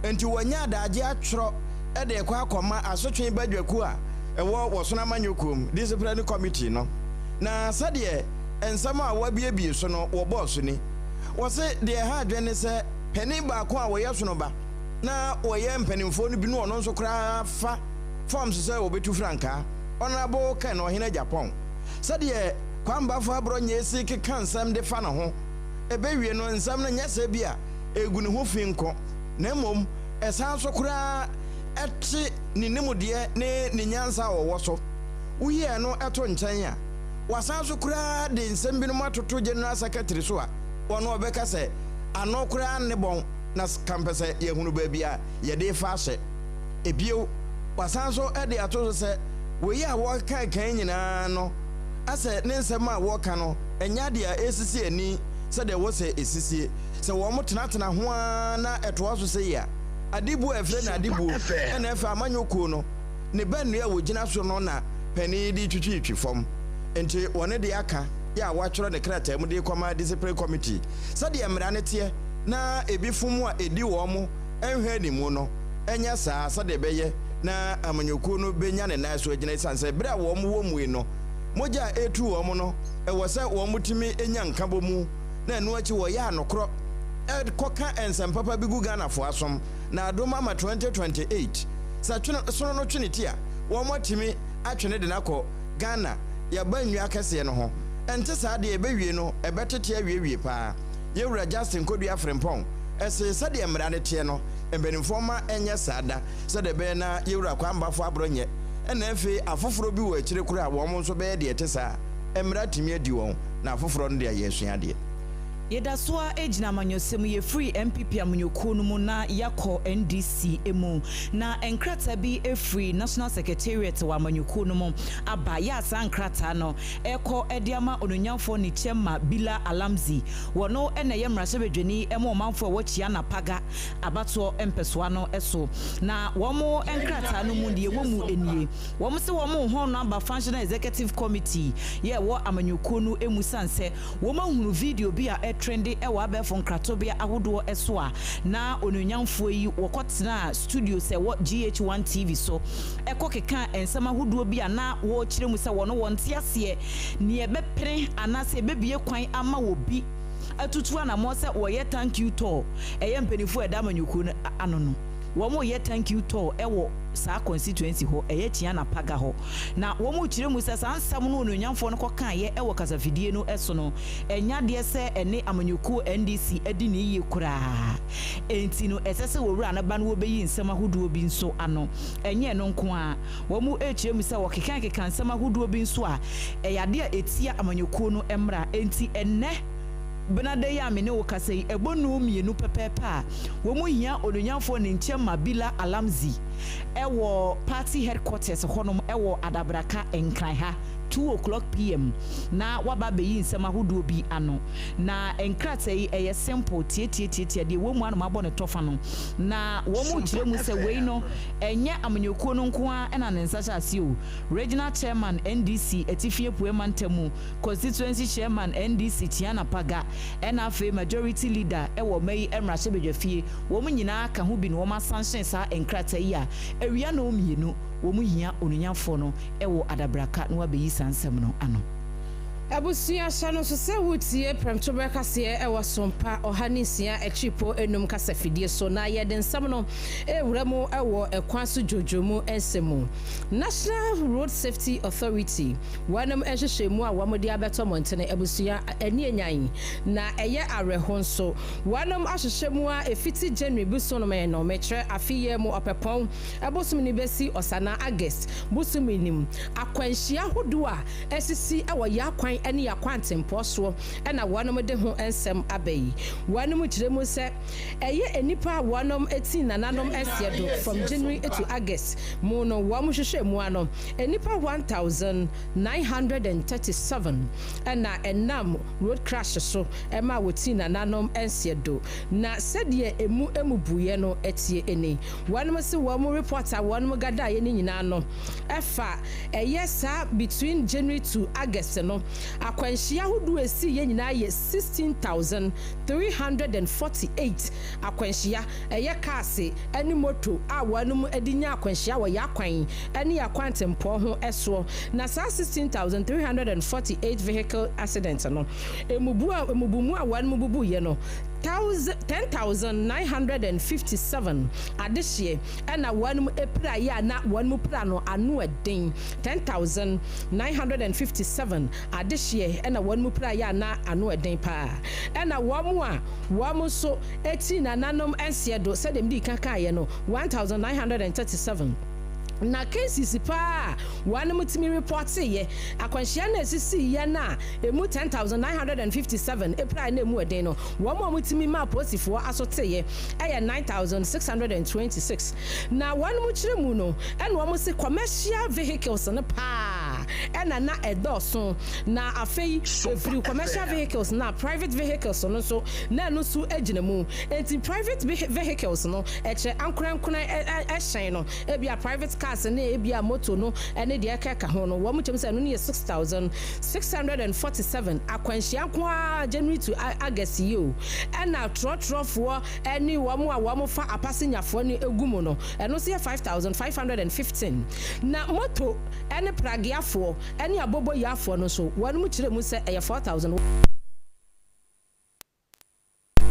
Enti wɔanya adagye atwerɛ de rekɔ akɔma asotwe badwakuo a ɛwɔ Wɔsono Amanyɔkuo mu, Disciplinary Committee, no. Na sɛdeɛ nsɛm a wɔabuebue so no wɔbɔɔ so ni. Wɔse deɛ ɛha adwene ne sɛ panin baako a ɔyɛ sono ba na wɔyɛ mpanimfoɔ no bi no ɔno nso koraa fa forms sɛ ɔbɛtu frankaa, Honourable Ken Ɔhene Agyapong. Sɛdeɛ Kwambafo Aborɔnyɛ si keka nsɛm de fa ne ho, ɛbɛwie no nsɛm no nyɛ sɛ bi a ɛgu ne ho fi nko, na mmom ɛsan nso koraa te ne nimdeɛ ne ne nyansa a ɔwɔ so. Woyi ɛno to nkyɛn a, wasan nso koraa de nsɛm binom atoto General Secretary so a ɔno ɔbɛka sɛ ano koraa nne bɔn na kampɛ sɛ yɛhunu baabi a yɛde refa ahyɛ. Ebio, wasan nso de ato so sɛ wei a wɔreka kan nyinaa no asɛ ne nsɛm a wɔreka no nyɛ adeɛ a ɛresisi ani sɛdeɛ ɛwɔ sɛ ɛsisie. Sɛ wɔtenatena ho ara na ɛtoa so sei a, adebuo a ɛfrɛ no adebuo na ɛfa amanyɔ kuo no ne ba nnua a wɔgyina so no na panin yi de retwitwitwi fam. Enti wɔne deɛ aka yɛ a wɔatwerɛ no krataa mu de rekɔma Discipline Committee sɛdeɛ mmara no teɛ na ebi fom a ɛdi wɔn nhwɛ animu no nyɛ saa sɛdeɛ ɛbɛyɛ na amanyɔkuo no bɛnya ne nan so agyina ɛsiane sɛ berɛ a wɔn wɔ mu yi no mogya a ɛretu wɔn no ɛwɔ sɛ wɔn tumi nya nkabɔmu na ɛno akyi wɔyɛ anokorɔ kɔka nsɛm papa bi gu Ghanafoɔ asom na adom ama 2028 sɛ twene sono no twe ne ti a wɔn atumi atwe no de no akɔ Ghana yɛaba nnua akɛseɛ no ho. Ɛnte saa deɛ ɛbɛwie no ɛbɛtete awiewie paa. Yɛwura Justin Kodua Frimpong see sɛdeɛ mmara no teɛ no mpanimfoɔ mma ɛnyɛ saa da sɛdeɛ ɛbɛyɛ na Yɛwura Kwame Bafo Aborɔ nyɛ ɛna afei afoforɔ bi wɔ akyire koraa a wɔn nso bɛyɛ deɛ ɛte saa a mmara atumi adi wɔn na afoforɔ no de ayɛ asuadeɛ. Yɛda so ara gyina amanyɔsɛm mu, yɛfiri NPP amanyɔkuo no mu na yɛakɔ NDC mu. Na nkrataa bi firi National Secretariat wɔ amanyɔkuo no mu aba, yɛ a saa nkrataa no rekɔ de ama Onuonyamfoɔ Nikyɛmma Bila Alamzi. Wɔno na ɛyɛ mmarahyɛbadwani ma ɔmanfoɔ a ɛwɔ Chiana Paga abatoɔ mpɛsoa no so. Na wɔn nkrataa no mu deɛ ɛwɔ mu nie. Wɔn se wɔn rehɔn no aba Functional Executive Committee yɛ ɛwɔ amanyɔkuo no mu sane sɛ Wɔahunu video bi a ɛretrende wɔ abɛɛfo nkratobea ahodoɔ so a na onuonyamfoɔ yi wɔkɔtenaa studios a ɛwɔ GH1 TV so kɔkekaa nsɛm ahodoɔ bi a na wɔrekyerɛ mu sɛ wɔn wɔnte aseɛ nea ɛbɛpene anaasɛ ɛbɛbue kwan ama obi atutu anammɔn sɛ wɔyɛ thank you tour ɛyɛ mpanimfoɔ a ɛda amanyɔkuo no ano no. Wɔreyɛ thank you tour wɔ saa constituency hɔ, ɛyɛ Chiana Paga hɔ. Na wɔrekyerɛ mu sɛ saa nsɛm no onuonyamfoɔ no kɔkaeɛ wɔ kasafidie no so no, ɛnyɛ adeɛ sɛ ɛne amanyɔkuo NDC adi no yie koraa. Enti no ɛsɛ sɛ owura no ba na wɔbɛyi nsɛm ahodoɔ bi nso ano. Ɛnyɛ ɛno nko ara, wɔrekyerɛ mu sɛ wɔkekakeka nsɛm ahodoɔ bi nso a ɛyɛ adeɛ a ɛtia amanyɔkuo no mmara. Enti ɛnnɛ Benada yi a me ne wo kasa yi, ɛbɔ nnɔnmienu pɛpɛɛpɛ a, wɔhia Onuonyamfoɔ Ninkyɛ Mabila Alamzi wɔ party headquarters hɔnom wɔ Adabraka, Nkran ha, 2:00 PM, na waba abɛyi nsɛm ahodoɔ bi ano. Na nkrataa yi, ɛyɛ simple, tiatiatiatia, deɛ ɛwɔ mu ara na wɔabɔ no tɔfa no. Na wɔrekyerɛ mu sɛ wei no, ɛnyɛ amanyɔkuo no nko ara na ne nsa hyɛ aseɛ o. Regional Chairman, NDC, Atifi Apueɛ Mantam mu, Constituency Chairman NDC Tiana Paga ɛna afei Majority Leader wɔ ɔma yi mmarahyɛbadwafie, wɔn nyinaa ka ho bi na wɔn asanhyɛn saa nkrataa yi a awia nnɔn mmienu wɔn hia onunyafoɔ no wɔ adabraka na wabɛyi saa nsɛm no ano. Abusua, hyɛ no nso sɛ woretie Prɛmtoberɛ kaseɛ wɔ Sompa 106 akyiripɔ enum kasafidie so na yɛde nsɛm no rewura mu wɔ ɛkwan so dwoodwoo mu nsɛm mu. National Road Safety Authority Wɔnom nhwehwɛmu a wɔde abɛtɔ mmɔntene abusua ani anyan na ɛyɛ awerɛho nso. Wɔnom ahwehwɛ mu ara ɛfiti January bosome no, mekyerɛ afe yi mu Ɔpɛpɔn bosome no bɛsi Ɔsanaa, August, bosome no mu. Akwanhyia ahodoɔ a asisi wɔ y'akwan ne y'akwantempɔɔ soɔ na wɔnom de ho nsɛm aba yi. Wɔnom kyerɛ mu sɛ ɛyɛ nnipa a wɔnom ti nananom nseɛ do from January to August mu no wɔn hwehwɛ mu ano Nnipa 1,937 na ɛnam road crash so maa wɔtii nananom nseɛ do. Na sɛdeɛ ɛmu mmubuiɛ no teɛ ni. Wɔnom se wɔn report a wɔnom gadaeɛ no nyinaa no ɛfa ɛyɛ saa between January to August no. Akwanhyia ahodoɔ a ɛsiiɛ nyinaa yɛ 16,348 akwanhyia, ɛyɛ cars ne moto a wɔnom de nya akwanhyia wɔ yɛn akwan ne yɛn akwantempɔn ho soɔ. Na saa 16,348 vehicle accident no, mmubuo a mmubumu a wɔnom bubuiɛ no, 10,957 adehyeɛ na wɔnom piraeɛ a na wɔnom pira no ano ɛden, 10,957 adehyeɛ na wɔnom piraeɛ a na ano ɛden paa. Ɛna wɔn a wɔn nso tii nananom nseɛ do sɛdeɛ medii kan kaeɛ no, 1,937. Na cases paa a wɔnom tumi repɔteeɛ, akwanhyia no a ɛsisiiɛ no a ɛmu 10,957 piraeɛ na ɛmu ɛden no, wɔn a wɔtumi maa apolisifoɔ aso teeɛ yɛ 9,626. Na wɔnom kyerɛ mu no, ɛna wɔn se commercial vehicles no paa ɛna na ɛdɔɔso. Na afei ɛfiri commercial vehicles no a, private vehicles no nso na ɛno nso gyina mu. Enti private vehicles no, ɛkyerɛ ankorankoran hyɛn no, ebia private cars ne ebia moto no ne deɛ ɛkeka ho no, wɔn kyerɛ mu sɛ ɛno no yɛ 6,647 akwanhyia nko ara January to August yi o. Ɛna trɔtrɔfoɔ ne wɔn a wɔfa apasenyafoɔ no gu mu no, ɛno nso yɛ 5,515. Na moto ne prageafoɔ ne aboboyaafoɔ no nso, wɔn kyerɛ mu sɛ ɛyɛ 4,000.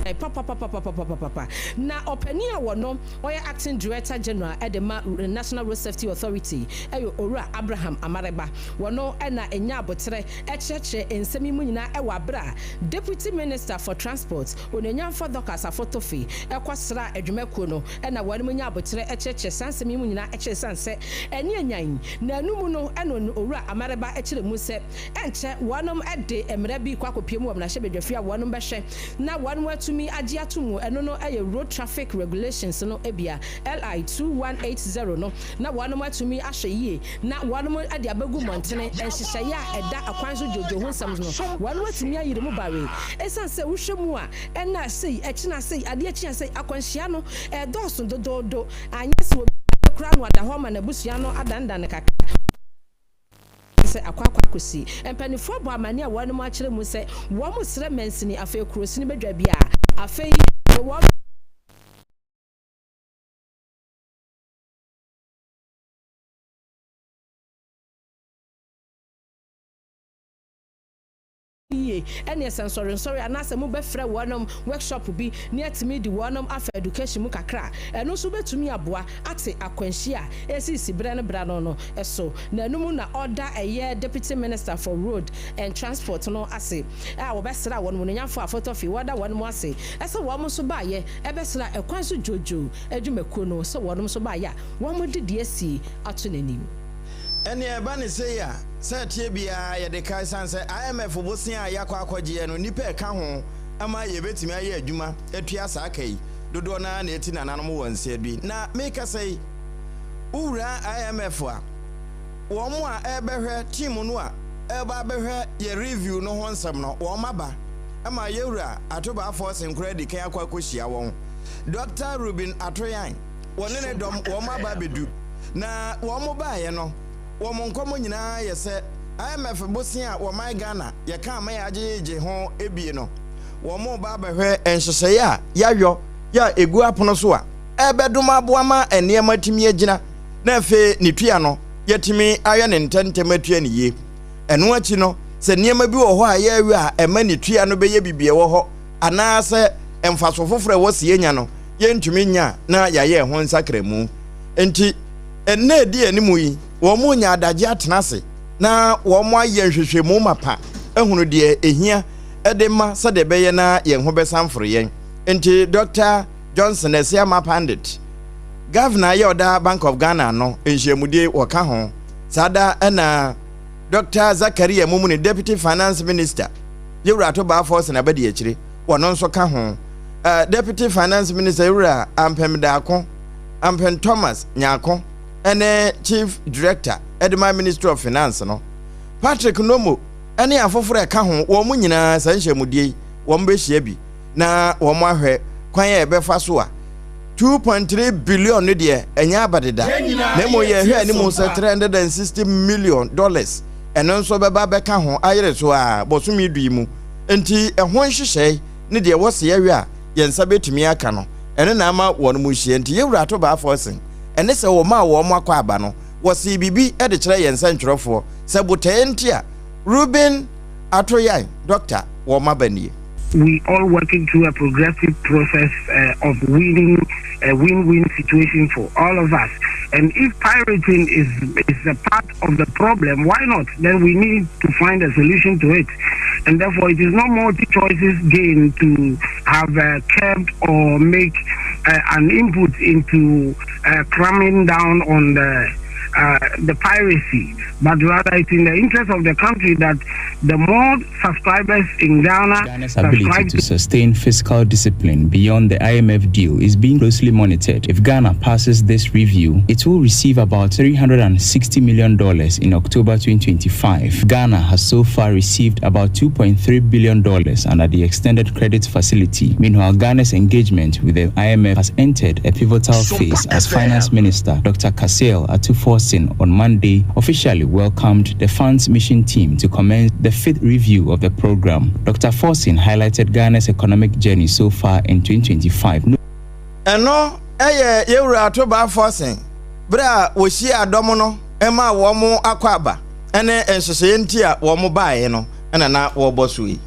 Papapapapapapapa. Na ɔpanin a wɔno ɔyɛ Acting Director General de ma National Road Safety Authority yɛ Owura Abraham Amareba. Wɔno na ɛnya aboterɛ kyerɛkyerɛ nsɛm yi mu nyinaa wɔ aberɛ a Deputy Minister for Transport, Onuonyamfoɔ Dorcas Afotofe kɔ sraa adwumakuo no na wɔnom nya aboterɛ kyerɛkyerɛ saa nsɛm yi mu nyinaa kyerɛ ɛsiane sɛ ɛne anyan na ɛno mu no na Owura Amareba kyerɛ mu sɛ ɛnkyɛ wɔnom de mmara bi kɔ akɔpue mu wɔ mmarahyɛbadwafie a wɔnom bɛhwɛ na wɔnom atumi agye ato mu, ɛno no yɛ Road Traffic Regulations no bia, LI 2180 no, na wɔnom atumi ahwɛ yie na wɔnom de abɛgu mmɔntene, nhyehyɛeɛ a ɛda akwan so dwoodwoo ho nsɛm no, wɔnom atumi ayiri mu bawee. Ɛsiane sɛ wohwɛ mu a, ɛna sei, ɛkyena sei, adeɛ kye a sei, akwanhyia no ɛredɔɔso dodoodo, anyɛ sɛ obi koraa na wada hɔ ama n'abusua no adanedane kakra. Sɛ akɔ akɔ akosi. Mpaninfoɔ abɔ amaneɛ a wɔnom akyerɛ mu sɛ wɔn srɛ mansini afei kurosini bɛdwa bi a afei wɔn. Yie, ɛneɛ sɛ nsɔrensɔre anaasɛ mo bɛfrɛ wɔnom workshop bi ne atumi de wɔnom afa education mu kakra a, ɛno nso bɛtumi aboa ate akwanhyia a ɛresisi berɛ no berɛ ano no so. Na ɛno mu na ɔda ɛyɛ Deputy Minister for Road and Transport no ase a wɔbɛsra wɔnom, Onuonyamfoɔ Afotɔfi, wɔda wɔnom ase sɛ wɔn nso baeɛ bɛsraa ɛkwan so dwoodwoo adwumakuo no sɛ wɔnom nso baeɛ a wɔde deɛ asie ato n'anim. Ɛnneɛ ɛba no sei a, sɛ ɛteɛ biara yɛde ka ɛsiane sɛ IMF bosea a yɛakɔ akɔgyeɛ no nnipa ɛka ho ama yɛbɛtumi ayɛ adwuma atua saa ka yi dodoɔ no ara na ɛti nananom wɔ nsa bi. Na merekasa yi, wowura IMF a, wɔn a ɛrebɛhwɛ team no a ɛreba abɛhwɛ yɛ review no ho nsɛm no, wɔn aba ma yɛwura Atobaa Forson koraa adi kan akɔ akɔhyia wɔn. Dɔkta Reuben Atoyan, wɔne ne dɔm wɔn aba abɛdu. Na wɔn baeɛ no, wɔn nkɔmmɔ nyinaa yɛ sɛ IMF bosea a wɔman Ghana yɛka ama yɛagyegye ho bie no, wɔn reba abɛhwɛ nhyehyɛeɛ a yɛayɔ yɛ a ɛgu apono so a ɛrebɛdom aboa ma nneɛma atumi agyina na afei ne tua no yɛatumi ayɛ no ntɛmntɛm atua no yie. Ɛno akyi no, sɛ nneɛma bi wɔ hɔ a yɛreyɔ a ɛma ne tua no bɛyɛ biribi ɛwɔ hɔ anaasɛ mfaso foforɔ a ɛwɔ sɛ yɛnya no yɛntumi nnya a, na yɛayɛ ɛho nsakramu. Enti, nna a ɛdi anim yi, wɔrenya adagye atena ase na wɔayɛ nhwehwɛmu mapa ahunu deɛ ɛhia de ma sɛdeɛ ɛbɛyɛ na yɛn ho bɛsan foro yɛn. Enti, Dɔkta Johnson Asiamah Pandit, Governor yɛ ɔda Bank of Ghana ano nhyiamudie wɔka ho. Saa da na Dɔkta Zakaria Mumuni, Deputy Finance Minister, Yewura Ato Forson abadiakyire, wɔno nso ka ho. Deputy Finance Minister Yewura Ampem Daako, Ampem Thomas Nyarko ne Chief Director de ma Ministry of Finance no, Patrick Nomo ne afoforo a ɛka ho, wɔn nyinaa saa nhyiamudie yi wɔn bɛhyia bi na wɔn ahwɛ kwan a yɛbɛfa so a 2.3 billion no deɛ ɛnyɛ aba deda na mmom yɛhwɛ anim sɛ 360 million dollars. ɛno nso bɛba abɛka ho ayere so ara bosome du yi mu. Enti ɛho nhyehyɛe ne deɛ ɛwɔ sɛ yɛhwɛ a yɛn nsa bɛtumi aka no, ɛno na ama wɔn rehyia. Enti yɛn Wura Atobaa Forson, ɛne sɛ wɔmaa wɔn akwaaba no, wɔsee biribi de kyerɛɛ yɛn nsɛntwerɛfoɔ sɛ botaeɛ nti a Reuben Atoyan, Dɔkta, wɔn aba nie. We all working through a progressive process uh, of winning a win-win situation for all of us. And if pirating is is a part of the problem, why not? Then we need to find a solution to it. And therefore, it is not MultiChoice's gain to have uh, curbed or make uh, an input into uh, cramming down on the uh, the piracy, but rather it's in the interest of the country that the more subscribers in Ghana Ghana's ability to sustain fiscal discipline beyond the IMF deal is being closely monitored. If Ghana passes this review, it will receive about $360 million in October 2025. Ghana has so far received about $2.3 billion under the extended credit facility. Meanwhile, Ghana's engagement with the IMF has entered a pivotal phase as Finance Minister Dr. Cassiel Ato Forson on Monday officially welcomed the fund's mission team to commence the fifth review of the program. Dr. Forson highlighted Ghana's economic journey so far in 2025. Ɛno yɛ yɛn Wura Atobaa Forson bere a wɔhyiaa dɔm no maa wɔn akwaaba ne nhyehyɛeɛ nti a wɔn baeɛ no na na wɔrebɔ so yi.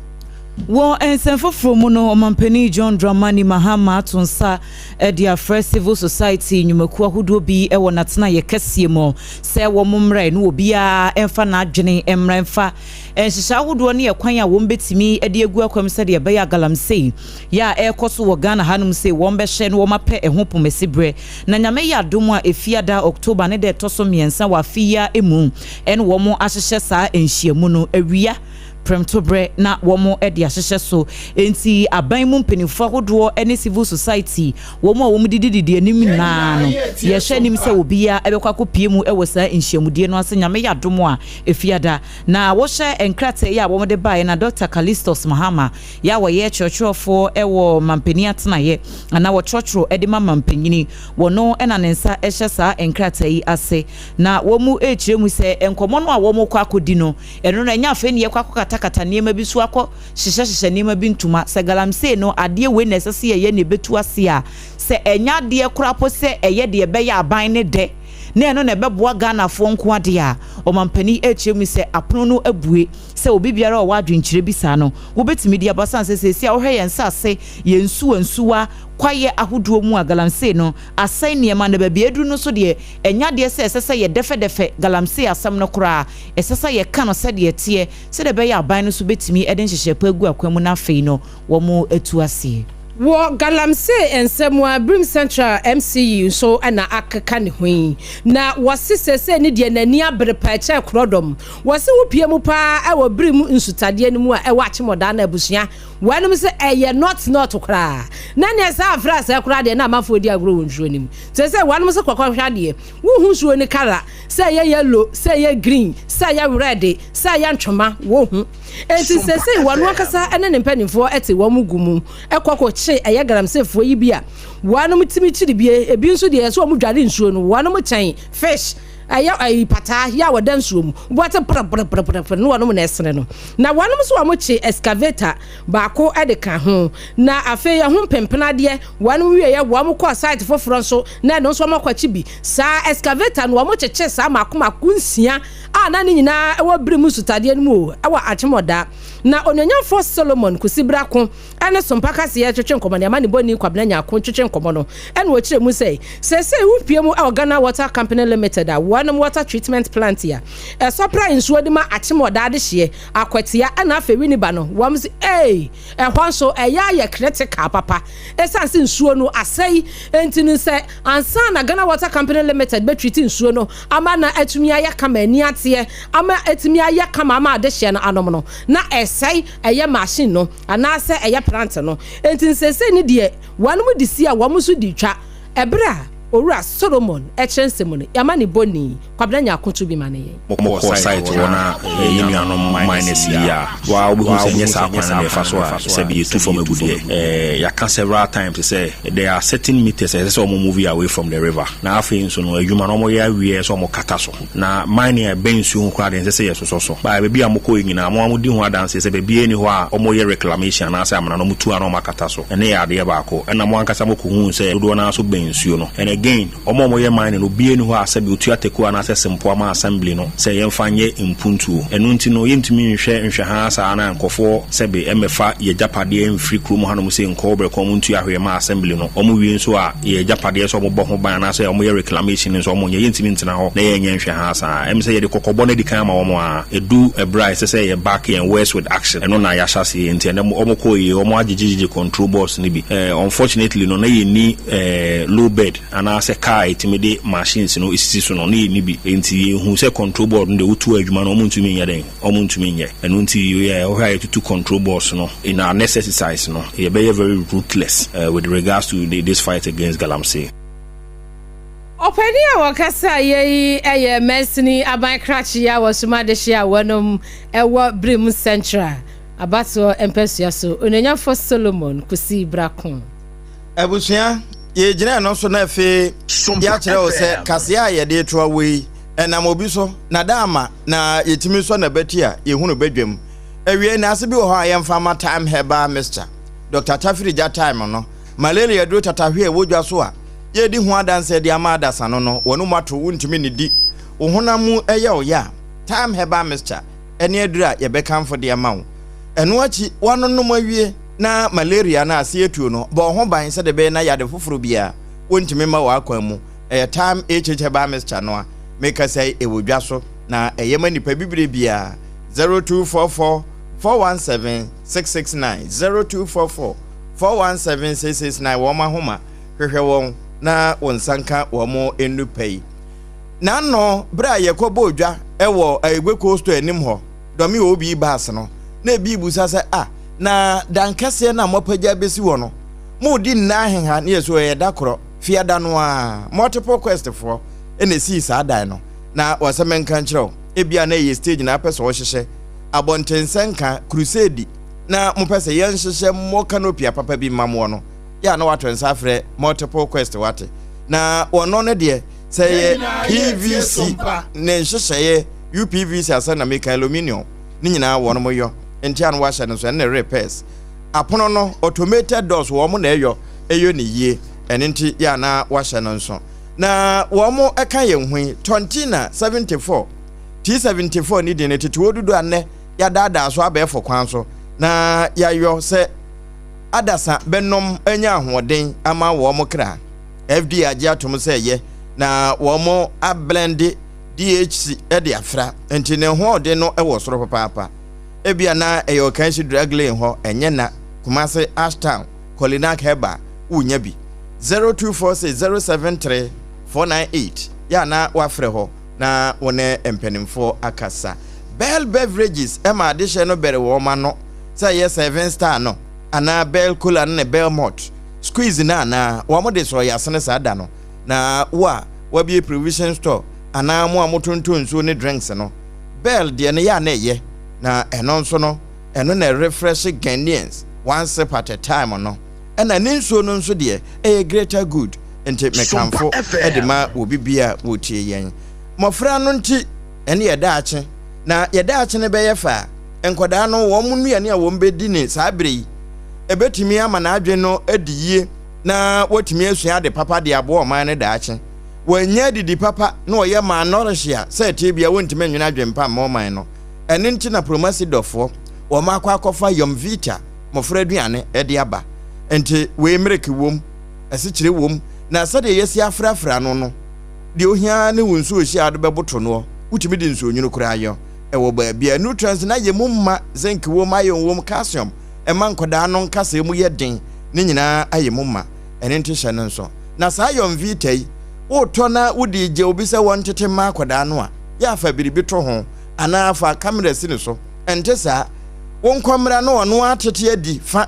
Wɔ nsɛm foforɔ mu no, Ɔmanpanin John Dramani Mahama ato nsa de afrɛ civil society nnwumakuo ahodoɔ bi wɔ n'atenaeɛ kɛseɛ mu sɛ wɔn mmra na obiara mfa n'adwene mmra mfa nhyehyɛe ahodoɔ ne ɛkwan a wɔn bɛtumi de agu akwam sɛdeɛ ɛbɛyɛ a galamsey yɛ a ɛrekɔ so wɔ Ghana hanom sei wɔn bɛhyɛ na wɔn apɛ ɛho pomasiberɛ. Na Nyame yɛ adom a Efiada, October ne da ɛtɔ so mmiɛnsa wɔ afe yi ara mu ɛna wɔn ahyehyɛ saa nhyiamu no awia prɛmtoberɛ na wɔn de ahyehyɛ so. Enti aban mu mpaninfoɔ ahodoɔ ne civil society wɔn a wɔn didididi anim nyinaa no yɛhwɛ anim sɛ obiara bɛkɔ akɔpie mu wɔ saa nhyiamudie no ase Nyame yɛ adom a Efiada. Na wohwɛ nkrataa yi a wɔde baeɛ na Dɔkta Callistus Mahama yɛ a wɔyɛ kyerɛkyerɛfoɔ wɔ mampanin atenaeɛ anaa wɔkyerɛkyerɛ de ma mampanyini, wɔno na ne nsa hyɛ saa nkrataa yi ase. Na wɔrekyerɛ mu sɛ nkɔmmɔ no a wɔrekɔ akɔdi no, ɛno no ɛnyɛ afei na yɛkɔ akɔkatakata nneɛma bi so akɔ hyehyɛhyehyɛ nneɛma bi ntoma. Sɛ galamsey no adeɛ wei na ɛsɛ sɛ yɛyɛ na ɛbɛtu ase a, sɛ ɛnyɛ adeɛ koraa po sɛ ɛyɛ deɛ ɛbɛyɛ aban no dɛ, na ɛno na ɛbɛboa Ghanafoɔ nko ara deɛ a, ɔmampanin rekyerɛ mu sɛ apono no abue sɛ obi biara a ɔwɔ adwenkyerɛ bi saa no, wobɛtumi de aba. Sane sɛ seesei a wohwɛ yɛn nsase, yɛn nsuwa nsuwa, kwaeɛ ahodoɔ mu a galamsey no asɛe nneɛma na baabi a aduru no nso deɛ, ɛnyɛ adeɛ sɛ ɛsɛ sɛ yɛdɛfɛdɛfɛ galamsey asɛm no koraa. Ɛsɛ sɛ yɛka no sɛdeɛ ɛteɛ sɛdeɛ ɛbɛyɛ a aban no nso bɛtumi de nhyehyɛe pa agu akwan mu na afei no wɔatu aseɛ. Wɔ Galamsey nsɛm a Birim Central MC yi nso na akeka ne ho yi, na wɔse seesei ne deɛ n'ani abere paa kyɛn korɔdɔm. Wɔse wopue mu paa wɔ Birim nsutadeɛ no mu a ɛwɔ Akyemɔdaa no abusua wɔnom se ɛyɛ not not koraa. Na neɛ saa afra sɛɛ koraa deɛ na amanfoɔ di agorɔ wɔ nsuo no mu. Seesei wɔnom se kɔkɔ hwɛ adeɛ, wonhu nsuo no kala, sɛ ɛyɛ yellow, sɛ ɛyɛ green, sɛ ɛyɛ red, sɛ ɛyɛ ntwoma, wonhu. Enti seesei wɔn ankasa ne ne mpanimfoɔ te wɔn gu mu kɔ kɔkye ɛyɛ galamseyfoɔ yi bi a wɔnom tumi kyiri bie, ebi nso deɛ ɛsɛ wɔn dware nsuo no, wɔnom kyɛn fish, ɛyɛ ɛyi pataa yɛ a wɔda nsuo mu, wɔte prɛprɛprɛprɛ ne wɔnom na ɛsene no. Na wɔnom nso wɔn kye excavator baako de ka ho. Na afei ɛho mpempenadeɛ wɔnom wieɛ wɔn kɔɔ site foforɔ nso na ɛno nso wɔn akɔkye bi. Saa excavator no wɔn kyekye saa mako mako nsia a na ne nyinaa wɔ bere mu nsutadeɛ no mu o, wɔ Akyemɔda. Na Onuonyamfoɔ Solomon Kusi Brako ne Sompa Kaseɛ twetwe nkɔmmɔ ne amanebɔni Kwabena Nyarko twetwe nkɔmmɔ no na ɔkyerɛ mu sɛ, seesei wopue mu wɔ Ghana Water Company Limited a wɔnom water treatment plant a ɛsɔpra nsuo de ma Akyemɔda adehyeɛ, Akwatia ɛna afei Winneba no, wɔn se ei, ɛhɔ nso ɛyɛ ayɛ critical papa ɛsiane sɛ nsuo no asɛe nti no sɛ ansa na Ghana Water Company Limited bɛtreat nsuo no ama na atumi ayɛ kama ani ateɛ ama atumi ayɛ kama ama adehyeɛ no anom no na ɛsɛe ɛyɛ machine no anaasɛ ɛyɛ plant no enti nsesei no deɛ wɔnom de si a wɔn nso de twa ɛberɛ a. Owura Solomon kyerɛ nsɛm mu no, yɛama ne bɔni, Kwabena Nyarko to bi ma no yɛn. Mokɔɔ site hɔ na yɛn nuanom miners yi a, waa wobɛhu sɛ ɛnyɛ saa kwan no na yɛfa so a sɛbi yɛtu fam agudeɛ. Yɛaka several times sɛ there are certain meters a ɛsɛ sɛ wɔn move away from the river. Na afei nso no adwuma no wɔyɛ awie a ɛsɛ sɛ wɔkata so. Na mining a ɛbɛn nsuo ho koraa deɛ ɛnsɛ sɛ yɛsosɔ so. But baabi a mokɔeɛ nyinaa mo ara modi ho adanseɛ sɛ baabiara nni hɔ a wɔyɛ reclamation anaasɛ amena no wɔtu a na wɔakata so. Ɛno yɛ adeɛ baako. Ɛna mo ankasa mokɔhuu sɛ dodoɔ no ara nso bɛn nsuo no. And again, Wɔn a wɔyɛ mining no, obiara nni hɔ a sɛbe otua takuo anaasɛ sempoa ma assembly no sɛ yɛmfa nyɛ mpuntuo. Ɛno nti no, yɛntumi nhwɛ nhwɛhaa saa na nkurɔfoɔ sɛbe mmɛfa yɛn agyapadeɛ mfiri kurom hanom sei nkɔ berɛ ko wɔn ntua hwee mma assembly no. Wɔn wie nso a, yɛn agyapadeɛ sɛ wɔbɔ ho ban anaasɛ wɔyɛ reclamation nso wɔnyɛ. Yɛntumi ntena hɔ na yɛnyɛ nhwɛhaa saa. Ɛm sɛ yɛde kɔkɔbɔ no adi kan ama wɔn a, ɛdu ɛberɛ a ɛsɛ sɛ yɛ back yɛn words with action. Ɛno na yɛahyɛ aseɛ nti ɛnnɛ wɔkɔɔ yie, wɔn agyegyegyegye control boards no bi. Unfortunately no, na yɛnni. Low bed anaasɛ car a yɛtumi de machines no sisi so no, na yɛnni bi. Enti yɛhuu sɛ control board no deɛ wotu adwuma no wɔntumi nyɛ dɛn? Wɔntumi nyɛ. Ɛno nti wohwɛ a yɛtutu control boards no. In our next exercise no, yɛbɛyɛ very ruthless with regards to this fight against galamsey. Ɔpanin a ɔkasaeɛ yi yɛ mansini aban krakye a wɔsoma adehye a wɔnom wɔ Birim Central abatoɔ mpasua so, Onuonyamfoɔ Solomon Kusi Brako. Abusua, yɛgyina ɛno so na afei yɛakyerɛ wo sɛ kaseɛ a yɛde reto awo yi, ɛnam obi so na da ama na yɛtumi sɔ n'abati a yɛhunu badwam. Awiei, nnaase bi wɔ hɔ a yɛmfa mma Thyme Herbal Mixture, Dɔkta Tafiri gya thyme no, malaria aduro tatahwe a ɛwɔ dwa so a yɛredi ho adanseɛ de ama adasa no no, wɔn mu ato wontumi nnidi, wo honam mu yɛ wo ya a, Thyme Herbal Mixture ne aduro a yɛbɛkamfo de ama wo. Ɛno akyi, woanonom awie na malaria no ase atuo no, bɔ wo ho ban sɛdeɛ ɛbɛyɛ na yade foforɔ biara wɔntumi mma w'akwan mu. Ɛyɛ Thyme HH Herbal Mixture no a mekasa yi, ɛwɔ dwa so na ɛyɛ ma nnipa bibire biara. 0244 417 669, 0244 417 669, wɔn ahoma, hwehwɛ wɔn na wo nsa nka wɔn nnupa yi. N'ano, berɛ a yɛkɔbɔɔ dwa wɔ Ayigbe Cold Store anim hɔ, dɔme OB bus no, na ebi rebisa sɛ, Ah, na dan kɛseɛ no a moapagya abɛsi hɔ no, moredi nna aheha? Ne yɛ so ɛyɛ da korɔ, fiada no ara, Multiple Quest foɔ na ɛsii saa dan no. Na wɔsɛ menka nkyerɛ wo, ebia na ɛyɛ stage na apɛ sɛ wɔhyehyɛ, abɔntensɛnka, crusade, na mopɛ sɛ yɛnhyehyɛ mmɔ canopy apapa bi mma moɔ no, yɛ a na wato nsa afrɛ Multiple Quest wate. Na wɔno no deɛ, sɛ ɛyɛ PVC ne nhyehyɛeɛ, UPVC asɛ na meka aluminium ne nyinaa wɔn mo yɔ nti a na wahyɛ no nso ɛne repairs apono no automated doors wɔn na ɛyɔ ɛyɔ ne yie ɛne nti yɛ a na wahyɛ no nso na wɔn mo ɛka yɛn ho yi Tontina 74 T74 ne din no tete odudu a nnɛ yɛadaadaa so abɛɛfo kwan so na yɛayɔ sɛ adasa bɛnom anya ahoɔden ama wɔn mo kra FDA agye atom sɛ ɛyɛ na wɔn mo ablende DHC de afra, nti ne hoɔden no wɔ soro papaapa. Ebia na ɛyɛ Ɔkanhyi Drug Lane hɔ, ɛnyɛ na, Kumasi, Ashtown, Kolinak Herbal, wonya bi. 0246 073 498, yɛ a na woafrɛ hɔ na wo ne mpanimfoɔ akasa. Bell Beverages ma adehyɛ no bɛre wɔn ano, sɛ ɛyɛ Seven Star no anaa Bell Cola no ne Bell Malt, Squeeze no anaa, wɔn de sɔɔ yɛasene saa da no. Na wo a wabue provision store anaa mo a motontɔn nsuo ne drinks no, Bell deɛ no yɛ a na ɛyɛ, na ɛno nso no, ɛno na ɛrefresh Ghanaians one sip at a time no. Ɛna ne nsuo no nso deɛ, ɛyɛ greater good, nti mekamfo de ma obi biara a ɔretie yɛn. Mmɔfra no nti, ɛne yɛ daakye, na yɛ daakye no bɛyɛ fɛ a, nkwadaa no wɔn nnuane a wɔbɛdi ne saa berɛ yi, ɛbɛtumi ama n'adwene no adi yie na watumi asua ade papa de aboa ɔman no daakye. Wannya adidi papa na ɔyɛ malnourished a, sɛ ɛteɛ biara wontumi nnwene adwempa mma ɔman no. Ɛno nti na Promasi dɔfoɔ wɔn akɔ akɔfa Yomvita mmɔfra aduane de aba. Nti wei mmereke wom, asikyire wom, na sɛdeɛ yɛasi afrafra no no, deɛ ohia ara ne wo nsuo hye a wode bɛboto noɔ. Wotumi de nsuo nwunu koraa yɔ. Ɛwɔ baabi a nutrients no ayɛ mu ma, zinc wom, iron wom, calcium, ɛma nkwadaa no nkasɛɛ mu yɛ den. Ne nyinaa ayɛ mu ma, ɛno nti hyɛ no nso. Na saa Yonvita yi, wotɔ na wode regya obi sɛ wɔntete mma akwadaa no a, yɛ a fa biribi to ho anaa fa kamera si ne so. Ɛnte saa. Wo nkɔmmra na ɔno ara tete adi fa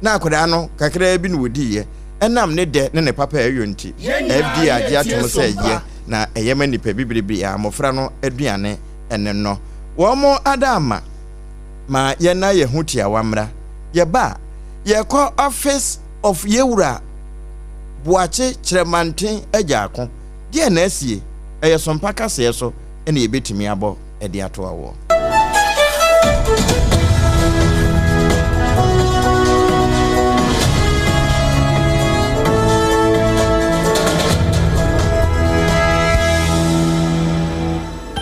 na akwadaa no kakraa bi na ɔdiiɛ. Ɛnam ne dɛ ne ne papa a ɛyɔ nti, FDA agye atom sɛ ɛyɛ na ɛyɛ ma nnipa bibire biara, mmofra no aduane ne no. Wɔn ada ama ma yɛnna yɛn ho tiawa mmra. Yɛba a, yɛkɔ Office of Yewura Boakye Kyerɛmanten Agyaako. Deɛn na asie? Ɛyɛ Sompa kaseɛ so na yɛbɛtumi abɔ de atoa woɔ.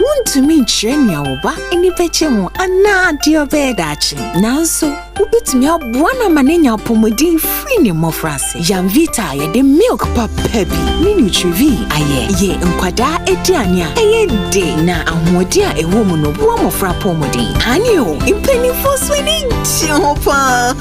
Wuntumi nkyerɛ nea wo ba ani bɛgye ho anaa deɛ ɔbɛyɛ daakye, nanso wubetumi aboa no ama no anya apɔwmuden firi ne mmofraase. Yamvita a yɛde milk papa bi ne Nutrivie ayɛ yɛ nkwadaa aduane a ɛyɛ dɛ na ahoɔden a ɛwɔ mu no boa mmofra apɔwmuden. Aane o, mpanimfoɔ nso ani gye ho paa!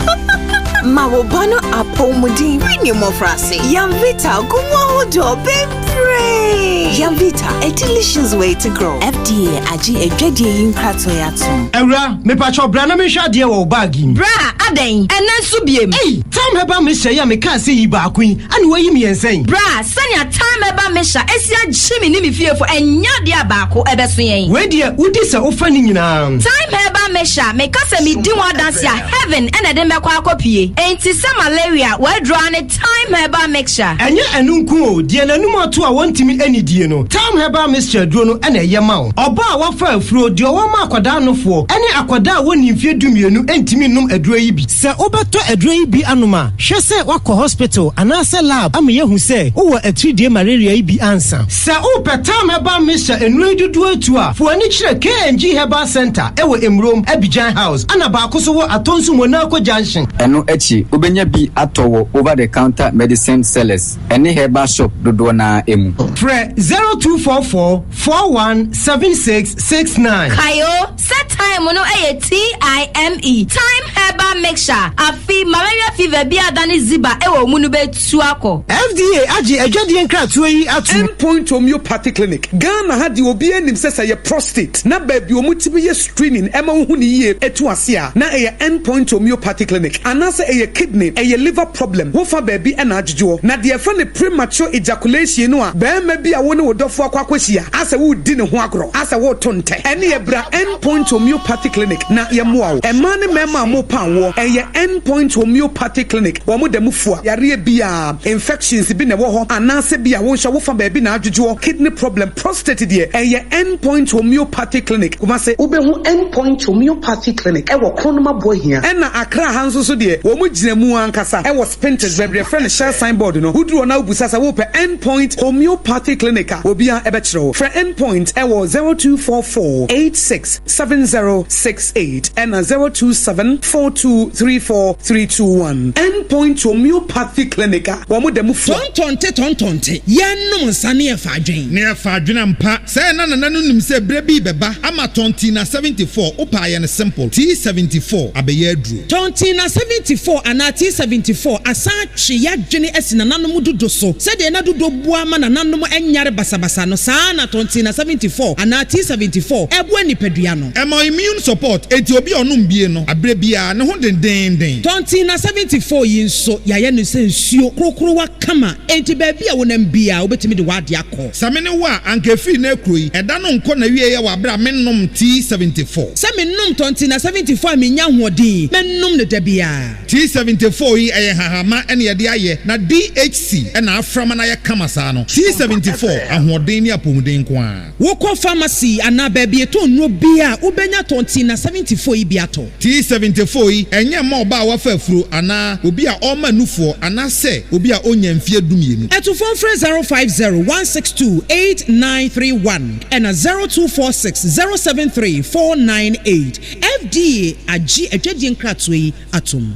Ma wo ba no apɔwmuden firi ne mmofraase. Yamvita gu mu ahodoɔ bebree! Yamvita, a delicious way to grow. FDA agye adwadie yi nkratoɔ yi atom. Awura, mepakyɛw bra na menhwɛ adeɛ wɔ wo bag yi mu. Bra, adɛn? Ɛnnɛ nso biem? Ei! Thyme Herbal Mixture yi a mekaa sɛ yi baako yi, ɛna woayi mmiɛnsa yi? Bra, sɛnea Thyme Herbal Mixture asi agye me ne me fiefo, ɛnyɛ adeɛ a baako ɛbɛso yɛn. Wei deɛ, wodi sɛ wofa ne nyinaa. Thyme Herbal Mixture, meka sɛ medi ho adanse a, heaven na ɛde me bɛkɔ akɔpue. Enti sɛ malaria, w'aduro ara ne Thyme Herbal Mixture. Ɛnyɛ ɛno nko o, deɛ n'anum ato a wɔntumi nnidie no, Thyme Herbal Mixture aduro no na ɛyɛ ma wo. Ɔbaa a wafa afuro, deɛ ɔwɔ ma akwadaa nofoɔ, ne akwadaa a wɔnnii mfeɛ dumienu ntumi nnom aduro yi bi. Sɛ wobɛtɔ aduro yi bi anom a, hwɛ sɛ woakɔ hospital anaasɛ lab ama yɛahu sɛ wowɔ atiridie malaria yi bi ansa. Sɛ wopɛ Thyme Herbal Mixture nnuro yi dodoɔ atu a, fa w'ani kyerɛ KNG Herbal Centre wɔ Emurom, Abidjan House, ɛna baako nso wɔ Atonsu Monaco Junction. Ɛno akyi, wobɛnya bi atɔ wɔ over the counter medicine sellers ne herbal shop dodoɔ no ara mu. Frɛ 0244 41 76 69. Kae o, sɛ thyme no yɛ TIME, Thyme Herbal Mixture, afe malaria fever bi a adane ziba wɔ wo mu no bɛtu akɔ. FDA agye adwadie nkratoɔ yi atom. End Point Homeopathy Clinic, Ghana ha deɛ obiara nim sɛ sɛ ɛyɛ prostate na baabi a wɔtumi yɛ screening ɛma wohu no yie ɛtu ase a na ɛyɛ End Point Homeopathy Clinic anaasɛ ɛyɛ kidney, ɛyɛ liver problem, wofa baabi na adwodwoɔ. Na deɛ yɛfrɛ no premature ejaculation no a barima bi a wo ne wo dɔfoɔ akɔ akɔhyia asɛ woredi ne ho agorɔ, asɛ woreto ntɛ, ɛneɛ bra End Point Homeopathy Clinic na yɛmmoa wo. Mmaa ne mmarima a morepa awoɔ, ɛyɛ End Point Homeopathy Clinic, wɔn da mu fua yareɛ biara, infections bi na ɛwɔ hɔ anaasɛ bi a wo nso wofa baabi na adwodwoɔ, kidney problem, prostate deɛ, ɛyɛ End Point Homeopathy Clinic, Kumasi. Wobɛhu End Point Homeopathy Clinic wɔ Kronum Aboahia. Ɛna Accra ha nso so deɛ, wɔn gyina mu ankasa wɔ Spintex, baabi a yɛfrɛ no Shell sign board no. Woduru hɔ na wobisa sɛ wopɛ End Point Homeopathy Clinic a, obiara bɛkyerɛ wo. Frɛ End Point wɔ 0244 86 7068 ɛna 027 4234 321. End Point Homeopathy Clinic a wɔn da mu fua. Tɔntɔnte tɔntɔnte, yɛnnom nsa ne yɛfa adwen. Ne yɛfa adwen ampa. Sɛɛ na nana no nim sɛ berɛ bi rebɛba ama Tɔntina 74, wopɛ a yɛ no simple, T74 abɛyɛ aduro. Tɔntina 74 anaa T74 asan atwe y'adwene asi nananom dodo so. Sɛdeɛ na dodo boa ma nananom nyare basabasa no, saa ara na Tɔntina 74 anaa T74 boa nipadua no. Ɛma immune support, enti obi a ɔnom bie no, aberɛ biara, ne ho dendeenden. Tɔntina 74 yi nso, yɛayɛ no sɛ nsuo korokorowa kama, enti baabi a wonam biara, wobɛtumi de w'adeɛ akɔ. Sɛ me ne wo a, anka ɛfiri nnɛ rekuro yi, ɛda no nkɔ n'awieɛ wɔ aberɛ a mennom T74. Sɛ menom Tɔntina 74 a mennya ahoɔden, mɛnom no da biara. T74 yi, ɛyɛ nhahamma na yɛde ayɛ, na DHC na afra ma no ayɛ kama saa no. T74, ahoɔden ne apɔmuden nko ara. Wokɔ pharmacy anaa baabi yɛtɔn nnuro biara a, wobɛnya Tɔntina 74 yi bi atɔ. T74 yi, ɛnyɛ mma ɔbaa a wafa afuro anaa obi a ɔrema nufoɔ anaasɛ obi a ɔnnya mfeɛ dumienu. Atufoɔ mfrɛ 050 162 8931 ɛna 0246 073 498. FDA agye adwadie nkratoɔ yi atom.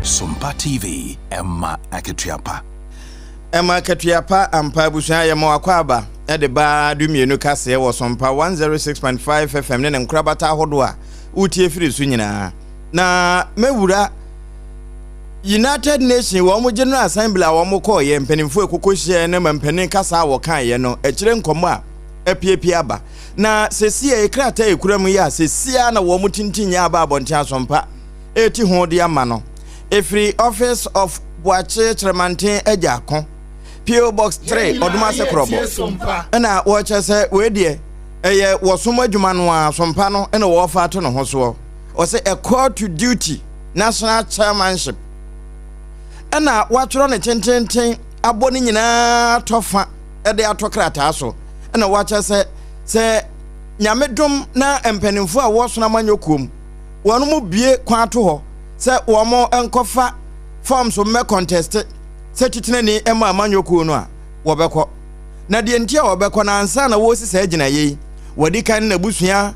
Sompa TV, ɛma akatua pa. Ɛma akatua pa ampa abusua yɛ ma wakɔ aba de baa dumienu kaseɛ wɔ Sompa 106.5 FM ne ne nkorabata ahodoɔ a wotie firi so nyinaa. Na mɛwura United Nation wɔn General Assembly a wɔn kɔɔeɛ, mpanimfoɔ ɛkɔkɔ hyiaeɛ ne mampanin kasa a wɔkaeɛ no, akyire nkɔmmɔ a apiepie aba. Na sesie krataa a ɛkura mu yi a sesie ara na wɔn tintinyɛ aba abɔnten asompa ɛreti ho de ama no, ɛfiri Office of Boakye Kyerɛmanten Agya Ako, P.O. Box 3, Ɔdomase Korɔbɔ. Ɛna wɔkyerɛ sɛ wei deɛ ɛyɛ wɔsom adwuma no ara, sompa no na wɔrefa ato ne ho soɔ. Ɔsɛ a call to duty national chairmanship. Ɛna wɔatwerɛ no tententen abɔ ne nyinaa tɔ fa de ato krataa so. Ɛna wɔakyerɛ sɛ sɛ Nyame dom na mpanimfoɔ a wɔsono amanyɔ kuom wɔn mu bue kwan ato hɔ sɛ wɔn nkɔfa forms mmɛ contest sɛ titenani ma amanyɔ kuo no a, wɔbɛkɔ. Na deɛ nti a wɔbɛkɔ no ansa na wɔresi saa gyinaeɛ yi, wɔadi kan ne n'abusua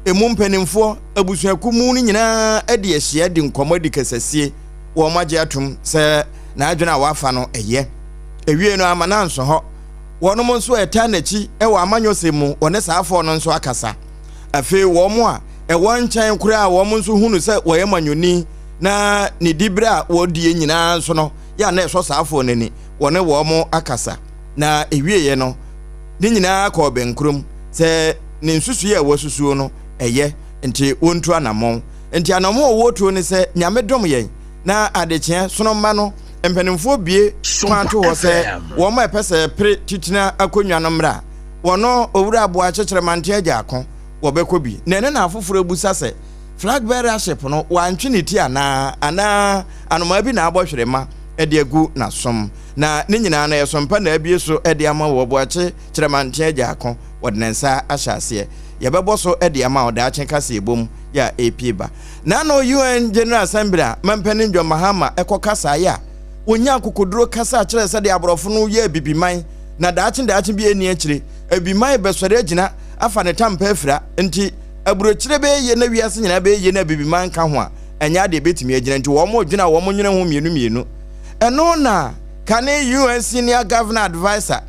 emu mpanimfoɔ, abusuakuo mu no nyinaa adi ahyia adi nkɔmmɔ adi kasasie, wɔn agye atom sɛ n'adwene a wafa no ɛyɛ. Ewie no ama no anso hɔ. Wɔnom nso a ɛtaa n'akyi wɔ amanyɔsɛm mu, wɔne saa afɔɔ no nso akasa. Afei wɔn a ɛwɔ nkyɛn koraa a wɔn nso hunu sɛ wɔyɛ manyɔni na ne diberɛ a wɔdie nyinaa nso no yɛ a na ɛsɔ saa afɔɔ no ani, wɔne wɔn akasa. Na ɛwieɛ no, ne nyinaa kɔɔ bɛnkorom sɛ ne nsusuiɛ a wɔasusuo no ɛyɛ, nti wɔntu anammɔn. Nti anammɔn a wɔtuo ne sɛ, Nyame dom yɛn na adekyeɛ sono mma no, mpanimfoɔ bue kwan to hɔ sɛ wɔn a ɛpɛ sɛ pere titena akonnwa no mmra. Wɔno Owura Aboakye Kyerɛmanten Agya Ako, wɔbɛkɔ bi. Na ɛno na afoforɔ abusa sɛ, flag bearership no, wantwe ne ti anaa? Anaa anomaa bi na abɔ hwerɛma de agu n'asom? Na ne nyinaa no, ɛyɛ sompa na abue so de ama wɔ Boakye Kyerɛmanten Agya Ako, wɔde ne nsa ahyɛ aseɛ. Yɛbɛbɔ so de ama wo daakye kaseɛbɔ mu yɛ a ɛrepue ba. N'ano UN General Assembly a Mampanin John Mahama kɔ kasaeɛ a wɔnyaa akokoduro kasa kyerɛɛ sɛdeɛ aborɔfo no yɛ abibiman na daakye daakye bi a ɛnni akyire abibiman rebɛsɔre agyina afa ne tampa afira nti aburokyire bɛyɛ yie na wiase nyinaa bɛyɛ yie na abibiman nka ho a ɛnyɛ adeɛ ɛbɛtumi agyina nti wɔn redwene a wɔn nwene ho mmienu mmienu. Ɛno na kane UN Senior Governor Adviser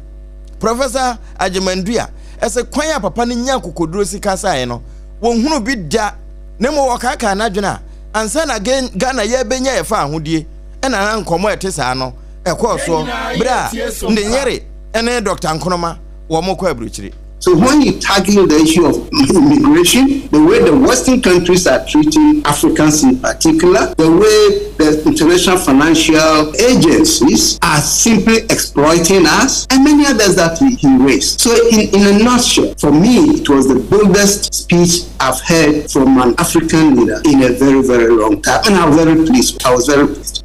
Professor Agyeman-Duah ɛsɛ kwan a papa no nya akokoduro si kasaeɛ no wɔnhunu bi da na mmom wɔkaakaa n'adwene a ansa na Ghana yɛbɛnya yɛfa ahodie ɛna na nkɔmmɔ a ɛte saa no ɛkɔɔ soɔ berɛ a Ndenyere ne Dr. Nkrumah wɔn kɔ aburokyire. So when you tackle the issue of immigration, the way the Western countries are treating Africans in particular, the way the international financial agencies are simply exploiting us, and many others that he, he raised. So in, in a nutshell, for me, it was the boldest speech I've heard from an African leader in a very, very long time. And I'm very pleased. I was very pleased.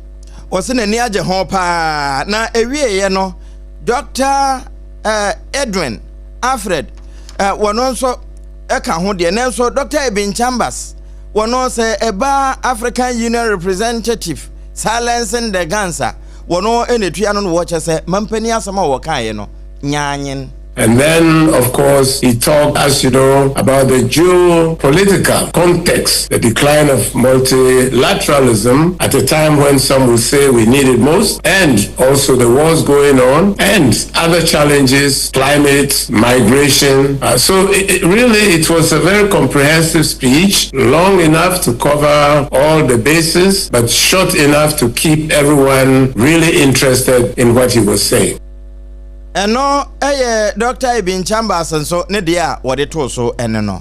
Wɔsi n'ani agye ho paa na ewieɛ no Dr. Eh, Edwin Alfred eh, wɔn nso ɛka ho deɛ nanso Dr. Ebin Chambers wɔn sɛ ɛba African Union representative silencing the guns a wɔn ɛna etua no no wɔkyɛ sɛ mampanin asɛm a wɔkaeɛ no nyaanyen. And then, of course, he talked, as you know, about the geopolitical context, the decline of multilateralism at a time when some will say we need it most, and also the wars going on, and other challenges, climate, migration. Uh, so, it, it really, it was a very comprehensive speech, long enough to cover all the bases, but short enough to keep everyone really interested in what he was saying. Ɛno yɛ Dɔkta Ibn Chambers nso ne deɛ a wɔde too so ne no.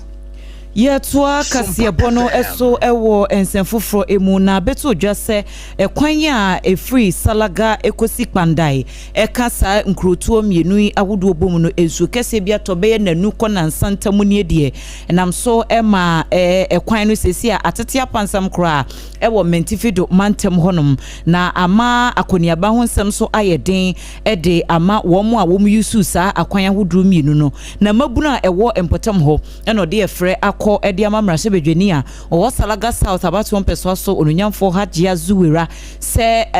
Yɛtoa kaseɛbɔ no so wɔ nsɛm foforɔ mu na bɛto dwa sɛ ɛkwan a ɛfiri Salaga kɔsi Kpandai ɛka saa nkurotoɔ mmienu yi ahodoɔ bɔ mu no nsuo kɛseɛ bi atɔ bɛyɛ nnanu kɔ nnansa ntam nie deɛ ɛnam so ma ɛkwan no seesei a atete apansam koraa wɔ Mantifido mantam hɔnom na ama akɔneaba ho nsɛm nso ayɛ den de ama wɔn a wɔn usuu saa akwan ahodoɔ mmienu no, na mmabunu a ɛwɔ mpɔtam hɔ na ɔde ɛfrɛ akɔ de ama mmarahyɛbadwani a ɔwɔ Salaga South abatoɔ mpɛsoa so Onuonyamfoɔ Hajia Zuwera sɛ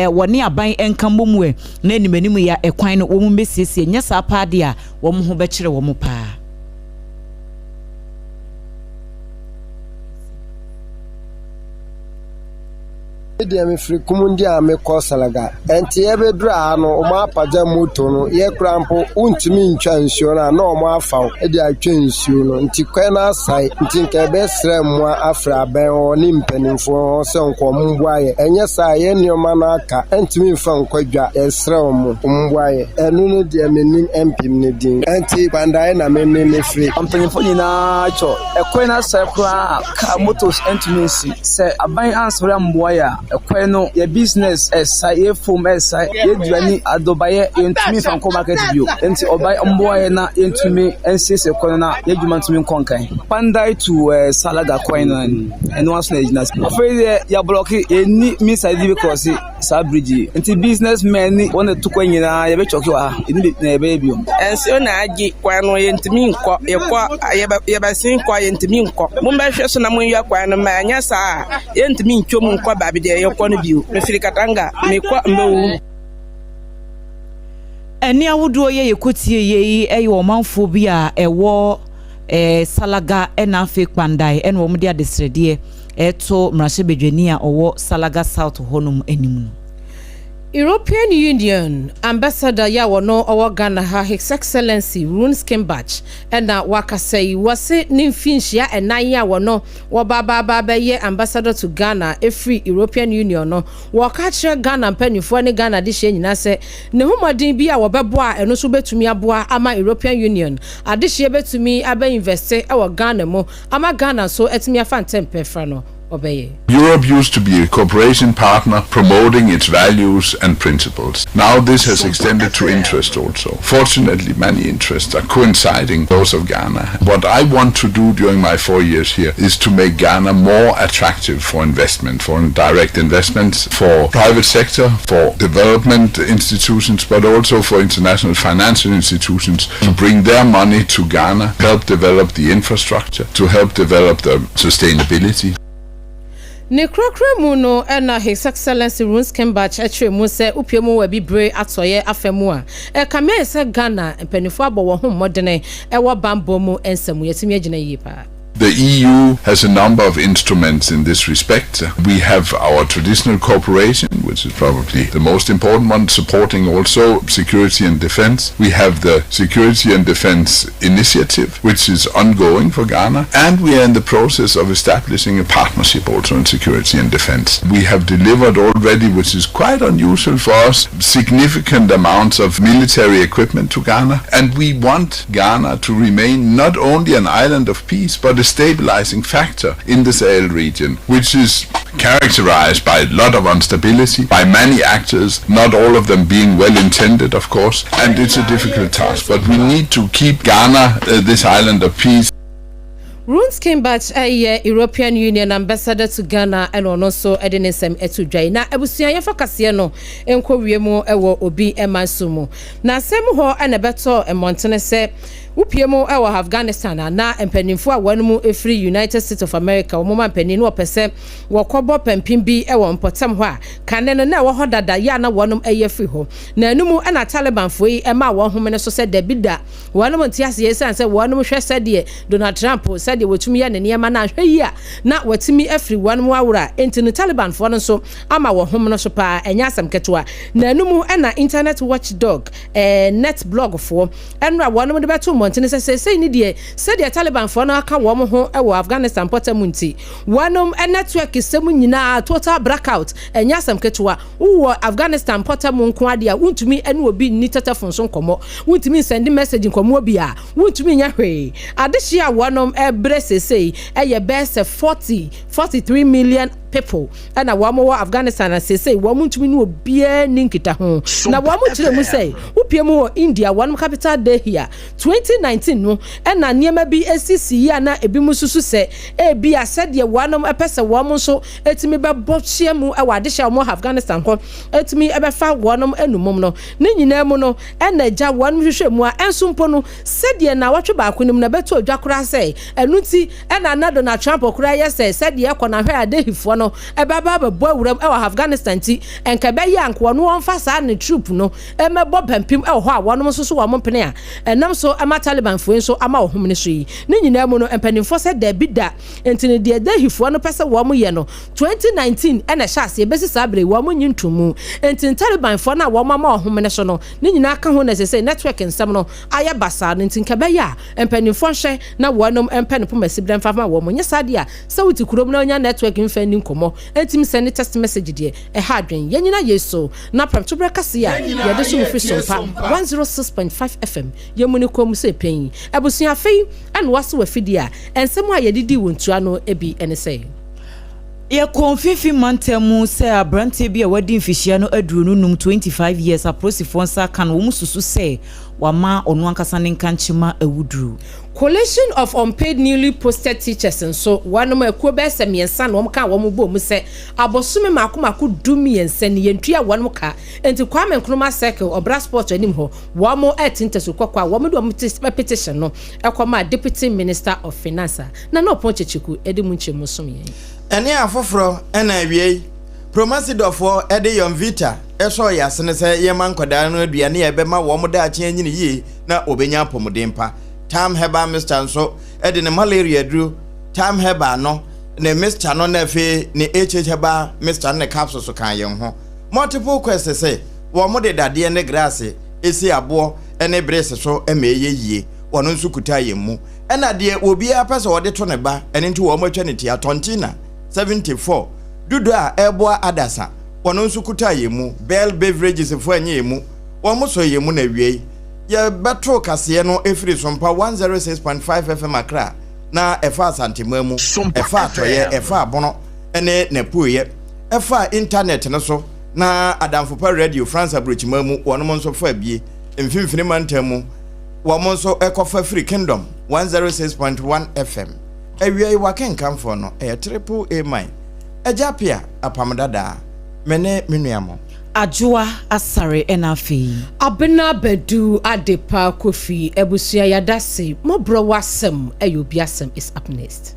wɔne aban nka mmɔ mu ɛ na anim anim yi a ɛkwan no wɔn mmɛsiesie, nyɛ saa paa deɛ a wɔn ho bɛkyere wɔn paa. Me deɛ mefiri Kumundi a mekɔ Salaga. Ɛnti yɛbɛduru ha no, wɔn apagya moto no. Yɛ koraa mpo, wontumi ntwa nsuo no a, na wɔn afa wo de atwa nsuo no. Nti kwan no asae. Nti nka yɛbɛsrɛ mmoa afiri abɛn hɔ ne mpanimfoɔ hɔ sɛ nka wɔn mmoa yɛ. Ɛnyɛ saa a, yɛn nneɛma no aka, ɛntumi mfa nkɔ dwa. Yɛsrɛ wɔn, wɔn mmoa yɛ. Ɛno no deɛ mennim mpem no din. Ɛnti Kpandae na me me mefiri. Mpanyinfoɔ nyinaa kyɔ ɛkwan no asɛe koraa a car motos ntumi nsi. Sɛ aban ansɔre amboa yɛ a ɛkwan no yɛ business ɛsae, yɛ fom ɛsae, yɛ aduane adɔbayɛ yɛntumi nfa nkɔ market bio. Nti ɔban mboa yɛ na yɛntumi nsiesie kwan no na yɛ adwuma ntumi nkɔ nkan. Kpandai to Salaga kwan no ɛno ara so na yɛgyina. Afei deɛ yɛablɔke yɛnni means a yɛde bɛkrɔse. Saa bridge yi nti business men ne wɔn a ɛtu kwan nyinaa yɛbɛkyɔke wɔ ha, yɛnni baabi na yɛbɛyɛ bio. Nsuo na agye kwan no yɛntumi nkɔ, yɛkɔ a yɛbɛsen kɔ a yɛntumi nkɔ. Mommɛhwɛ so na monyɛ kwan no ma anyɛ saa a yɛntumi ntwa mu nkɔ baabi deɛ yɛkɔ no bio. Mefiri Katanga mekɔ Mbewu. Ɛnne ahodoɔ yi a yɛkɔtie yɛ yi yɛ ɔmanfoɔ bi a ɛwɔ eh, Salaga ɛna afei Kpandae ɛna wɔn de adesrɛdeɛ ɛreto mmarahyɛbadwani a ɔwɔ Salaga South hɔnom anim no. European Union Ambassador yi a ɔno ɔwɔ Ghana ha, His Excellency Rune Skimbach na wakasa yi. Wɔse ne mfinhyia ɛnan yi a wɔno wɔba aba aba abɛyɛ Ambassador to Ghana ɛfiri European Union no, wɔka kyerɛ Ghana mpaninfoɔ ne Ghana adehyeɛ nyinaa sɛ ne ho mmɔden bi a wɔbɛbɔ a ɛno nso bɛtumi aboa ama European Union adehyeɛ bɛtumi abɛ investe wɔ Ghana mu ama Ghana nso atumi afa ntɛmpɛ fra no ɔbɛyɛ. Europe used to be a cooperation partner promoting its values and principles. Now this has extended to interest also. Fortunately, many interests are coinciding those of Ghana. What I want to do during my four years here is to make Ghana more attractive for investment, for direct investments, for private sector, for development institutions, but also for international financial institutions to bring their money to Ghana, help develop the infrastructure, to help develop the sustainability. Ne korakora mu no na His Excellency Runskenbach kyerɛ mu sɛ wopue mu wɔ Abibire Atɔeɛ afa mu a, ɛkame ayɛ sɛ Ghana mpaninfoɔ abɔ wɔn ho mmɔdene wɔ banbɔ mu nsɛm mu. Yɛatumi agyina yie paa. The EU has a number of instruments in this respect. We have our traditional cooperation, which is probably the most important one, supporting also security and defense. We have the Security and Defense Initiative, which is ongoing for Ghana, and we are in the process of establishing a partnership also in security and defense. We have delivered already, which is quite unusual for us, significant amounts of military equipment to Ghana, and we want Ghana to remain not only an island of peace, but a stabilizing factor in the Sahel region, which is characterized by a lot of instability, by many actors, not all of them being well intended, of course, and it's a difficult task. But we need to keep Ghana, uh, this island of peace. Ruth Kimbach yɛ European Union Ambassador to Ghana ɛna ɔno nso de ne nsɛm ɛto dwa yi. Na abusua yɛmfa kaseɛ no nkɔ wie mu wɔ obi man so mu. Na asɛm hɔ na ɛbɛtɔ mmɔntene sɛ wopie mu wɔ Afghanistan a na mpanimfoɔ a wɔn mu firi United States of America wɔn mampanin no wɔpɛ sɛ wɔkɔbɔ pampim bi wɔ mpɔtam hɔ a kane no na ɛwɔ hɔ dada yɛ a na wɔnom ayi afiri hɔ. Na ɛno mu na Talibanfoɔ yi maa wɔn homene so sɛ dabi da wɔnom nte aseɛ esiane sɛ wɔnom hwɛ sɛdeɛ Donald Trump sɛdeɛ wɔtumi yɛ ne nneɛma no anhwɛ yie a na watumi afiri wɔnom awora enti no Talibanfoɔ no nso ama wɔn homene so paa ɛnyɛ asɛm ketewa. Na ɛno mu na Internet Watchdog eh, net blogfoɔ ɛnora wɔnom de bɛto mmɔntene sɛ seesei ne deɛ sɛdeɛ Talibanfoɔ no aka wɔn ho wɔ Afghanistan mpɔtam nti Wɔnom network sɛm nyinaa total blackout, ɛnyɛ asɛm ketewa. Wowɔ Afghanistan mpɔtam nko ara deɛ a, wontumi ne obi nni tɛtɛfon so nkɔmmɔ, wontumi nsɛnde message nkɔmmɔ obi a, wontumi nyɛ hwee. Adehyeɛ a wɔnom brɛ seesei yɛ bɛyɛ sɛ 40, 43 million people na wɔn wɔ Afghanistan a seesei wɔn ntumi ne obiara nni nkitaho. Na wɔn kyerɛ mu sɛ, wopue mu wɔ India wɔnom capital Delhi a, 2019 no na nneɛma bi sisii a na ebinom susu sɛ ebia sɛdeɛ wɔnom pɛ sɛ wɔn nso tumi bɛbɔ hyia mu wɔ adehyɛ a wɔwɔ Afghanistan hɔ tumi bɛfa wɔnom nnomum no. Ne nyinaa mu no na agya wɔnom hwehwɛ mu a ɛnso mpo no sɛdeɛ naawɔtwe baako no mu no ɛbɛtɔ dwa koraa sɛ ɛno nti na na Donald Trump koraa yɛ sɛ sɛdeɛ ɛkɔ no ahwɛ a Delhifoɔ no. no ɛbɛba abɛbɔ awuram wɔ Afghanistan nti nka ɛbɛyɛ a nka wɔn wɔmfa saa ne troop no mmɛbɔ pampim wɔ hɔ a wɔnom nso so wɔn mpene a ɛnam so ma Talibanfoɔ yi nso ama wɔn homene so yi. Ne nyinaa mu no mpanimfoɔ sɛ dabi da nti no deɛ Delhifoɔ no pɛ sɛ wɔn yɛ no 2019 na ɛhyɛ aseɛ bɛsi saa berɛ yi wɔn nnye ntomu nti no Talibanfoɔ no a wɔn ama wɔn homene so no ne nyinaa ka ho na seesei network nsɛm no ayɛ basaa no nti nka ɛbɛyɛ a mpanimfoɔ nhwɛ na wɔnom mpɛ no poma siberɛ mfa ma wɔn nyɛ saa deɛ a sɛ wote kurom na wonya network mfa nni nkɔmmɔ ntimi sɛne text message deɛ ɛha adwen. Yɛnyina yei so na prɛmtoberɛ kaseɛ a yɛde som firi Sompa 106.5 FM yɛ mu no kɔn mu sɛ pɛn yi. Abusua afei na woaso w'afidie a nsɛm a yɛde dii wo ntua no bi ne sɛ. Yɛkɔɔ Mfimfini Mantam mu sɛ aberanteɛ bi a wadi mfihyia no 25, 25 years, apolisifoɔ nsa aka no, wɔn susu sɛ wama ɔno ankasa ne nkankyema awuduru. Coalition of Unpaid Newly Posted Teachers nso, wɔnom akuo bɛyɛ sɛ mmiɛnsa na wɔn kaa wɔn bɔɔ mu sɛ abosome mmaako mmaako 13 ni yɛntua wɔnom ka, enti Kwame Nkrumah Circle, Ɔbra Sports anim hɔ, wɔn rete ntasu kɔkɔɔ a wɔn de wɔn petition no kɔmaa Deputy Minister of Finance a Nana Ɔpɔn Kyekyeku de mu nkyɛmu som yɛn. Ɛne afoforɔ na awiei, Promasidɔfoɔ de Yonvita sɔɔ yɛn asene sɛ yɛmma nkwadaa no aduane a ɛbɛma wɔn daakye anyini yie na wɔbɛnya apɔmuden pa. Tam Herbal Mixture nso de ne malaria aduro, Tam Herbal no, ne mixture no na afei ne HH Herbal Mixture no ne capsules kaa yɛn ho. Multiple Quest se wɔde dadeɛ ne graase si aboɔ ne brese so ma ɛyɛ yie. Wɔn nso kutaa yɛn mu. Ɛna deɛ obiara pɛ sɛ ɔde to ne ba, ɛno nti wɔn atwa ne ti, Atɔntina, 74, Dudu a ɛreboa adasa, wɔn nso kutaa yɛn mu, Bell Beverages foɔ anyɛ yɛn mu, wɔn sɔɔ yɛn mu na awiei yɛbɛtoo kaseɛ no firi Sompa 106.5 FM Accra na ɛfa Asanteman mu, ɛfa Atɔeɛ, ɛfa Abono ne n'apueɛ, ɛfa Intanɛt no so na Adamfopa Radio France Aburokyiman mu wɔnom nso faa bie, Mfimfini Mantam mu. Wɔn nso kɔfa firi Kingdom 106.1 FM. Awia yi w'akenkanfoɔ no ɛyɛ Triple A Man, Agya Appiah, Apam Dadaa, me ne me nua mo. Adwoa Asare ɛna afei. Abena Badu Adepa Kofi abusua yadase mɔbrɔ w'asɛm ɛyɛ obi asɛm is up next.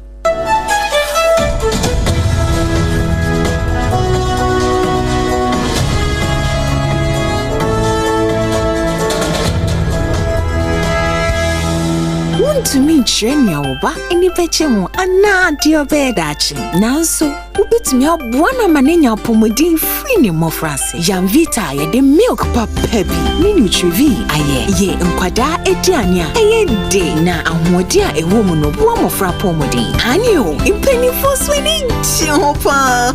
Wuntumi nkyerɛ nea wo ba ani bɛgye ho anaa deɛ ɔbɛyɛ daakye, nanso wubetumi aboa no ama no anya apɔwmuden firi ne mmofraase. Yamvita a yɛde milk papa bi ne Nutrivie ayɛ yɛ nkwadaa aduane a ɛyɛ dɛ na ahoɔden a ɛwɔ mu no boa mmofra apɔwmuden. Aane o, mpanimfoɔ nso ani gye ho paa.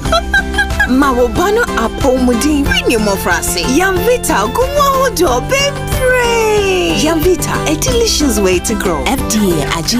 Ma wo ba no apɔwmuden firi ne mmofraase. Yamvita gu mu ahodoɔ bebree. Yamvita, a delicious way to grow. FDA agye.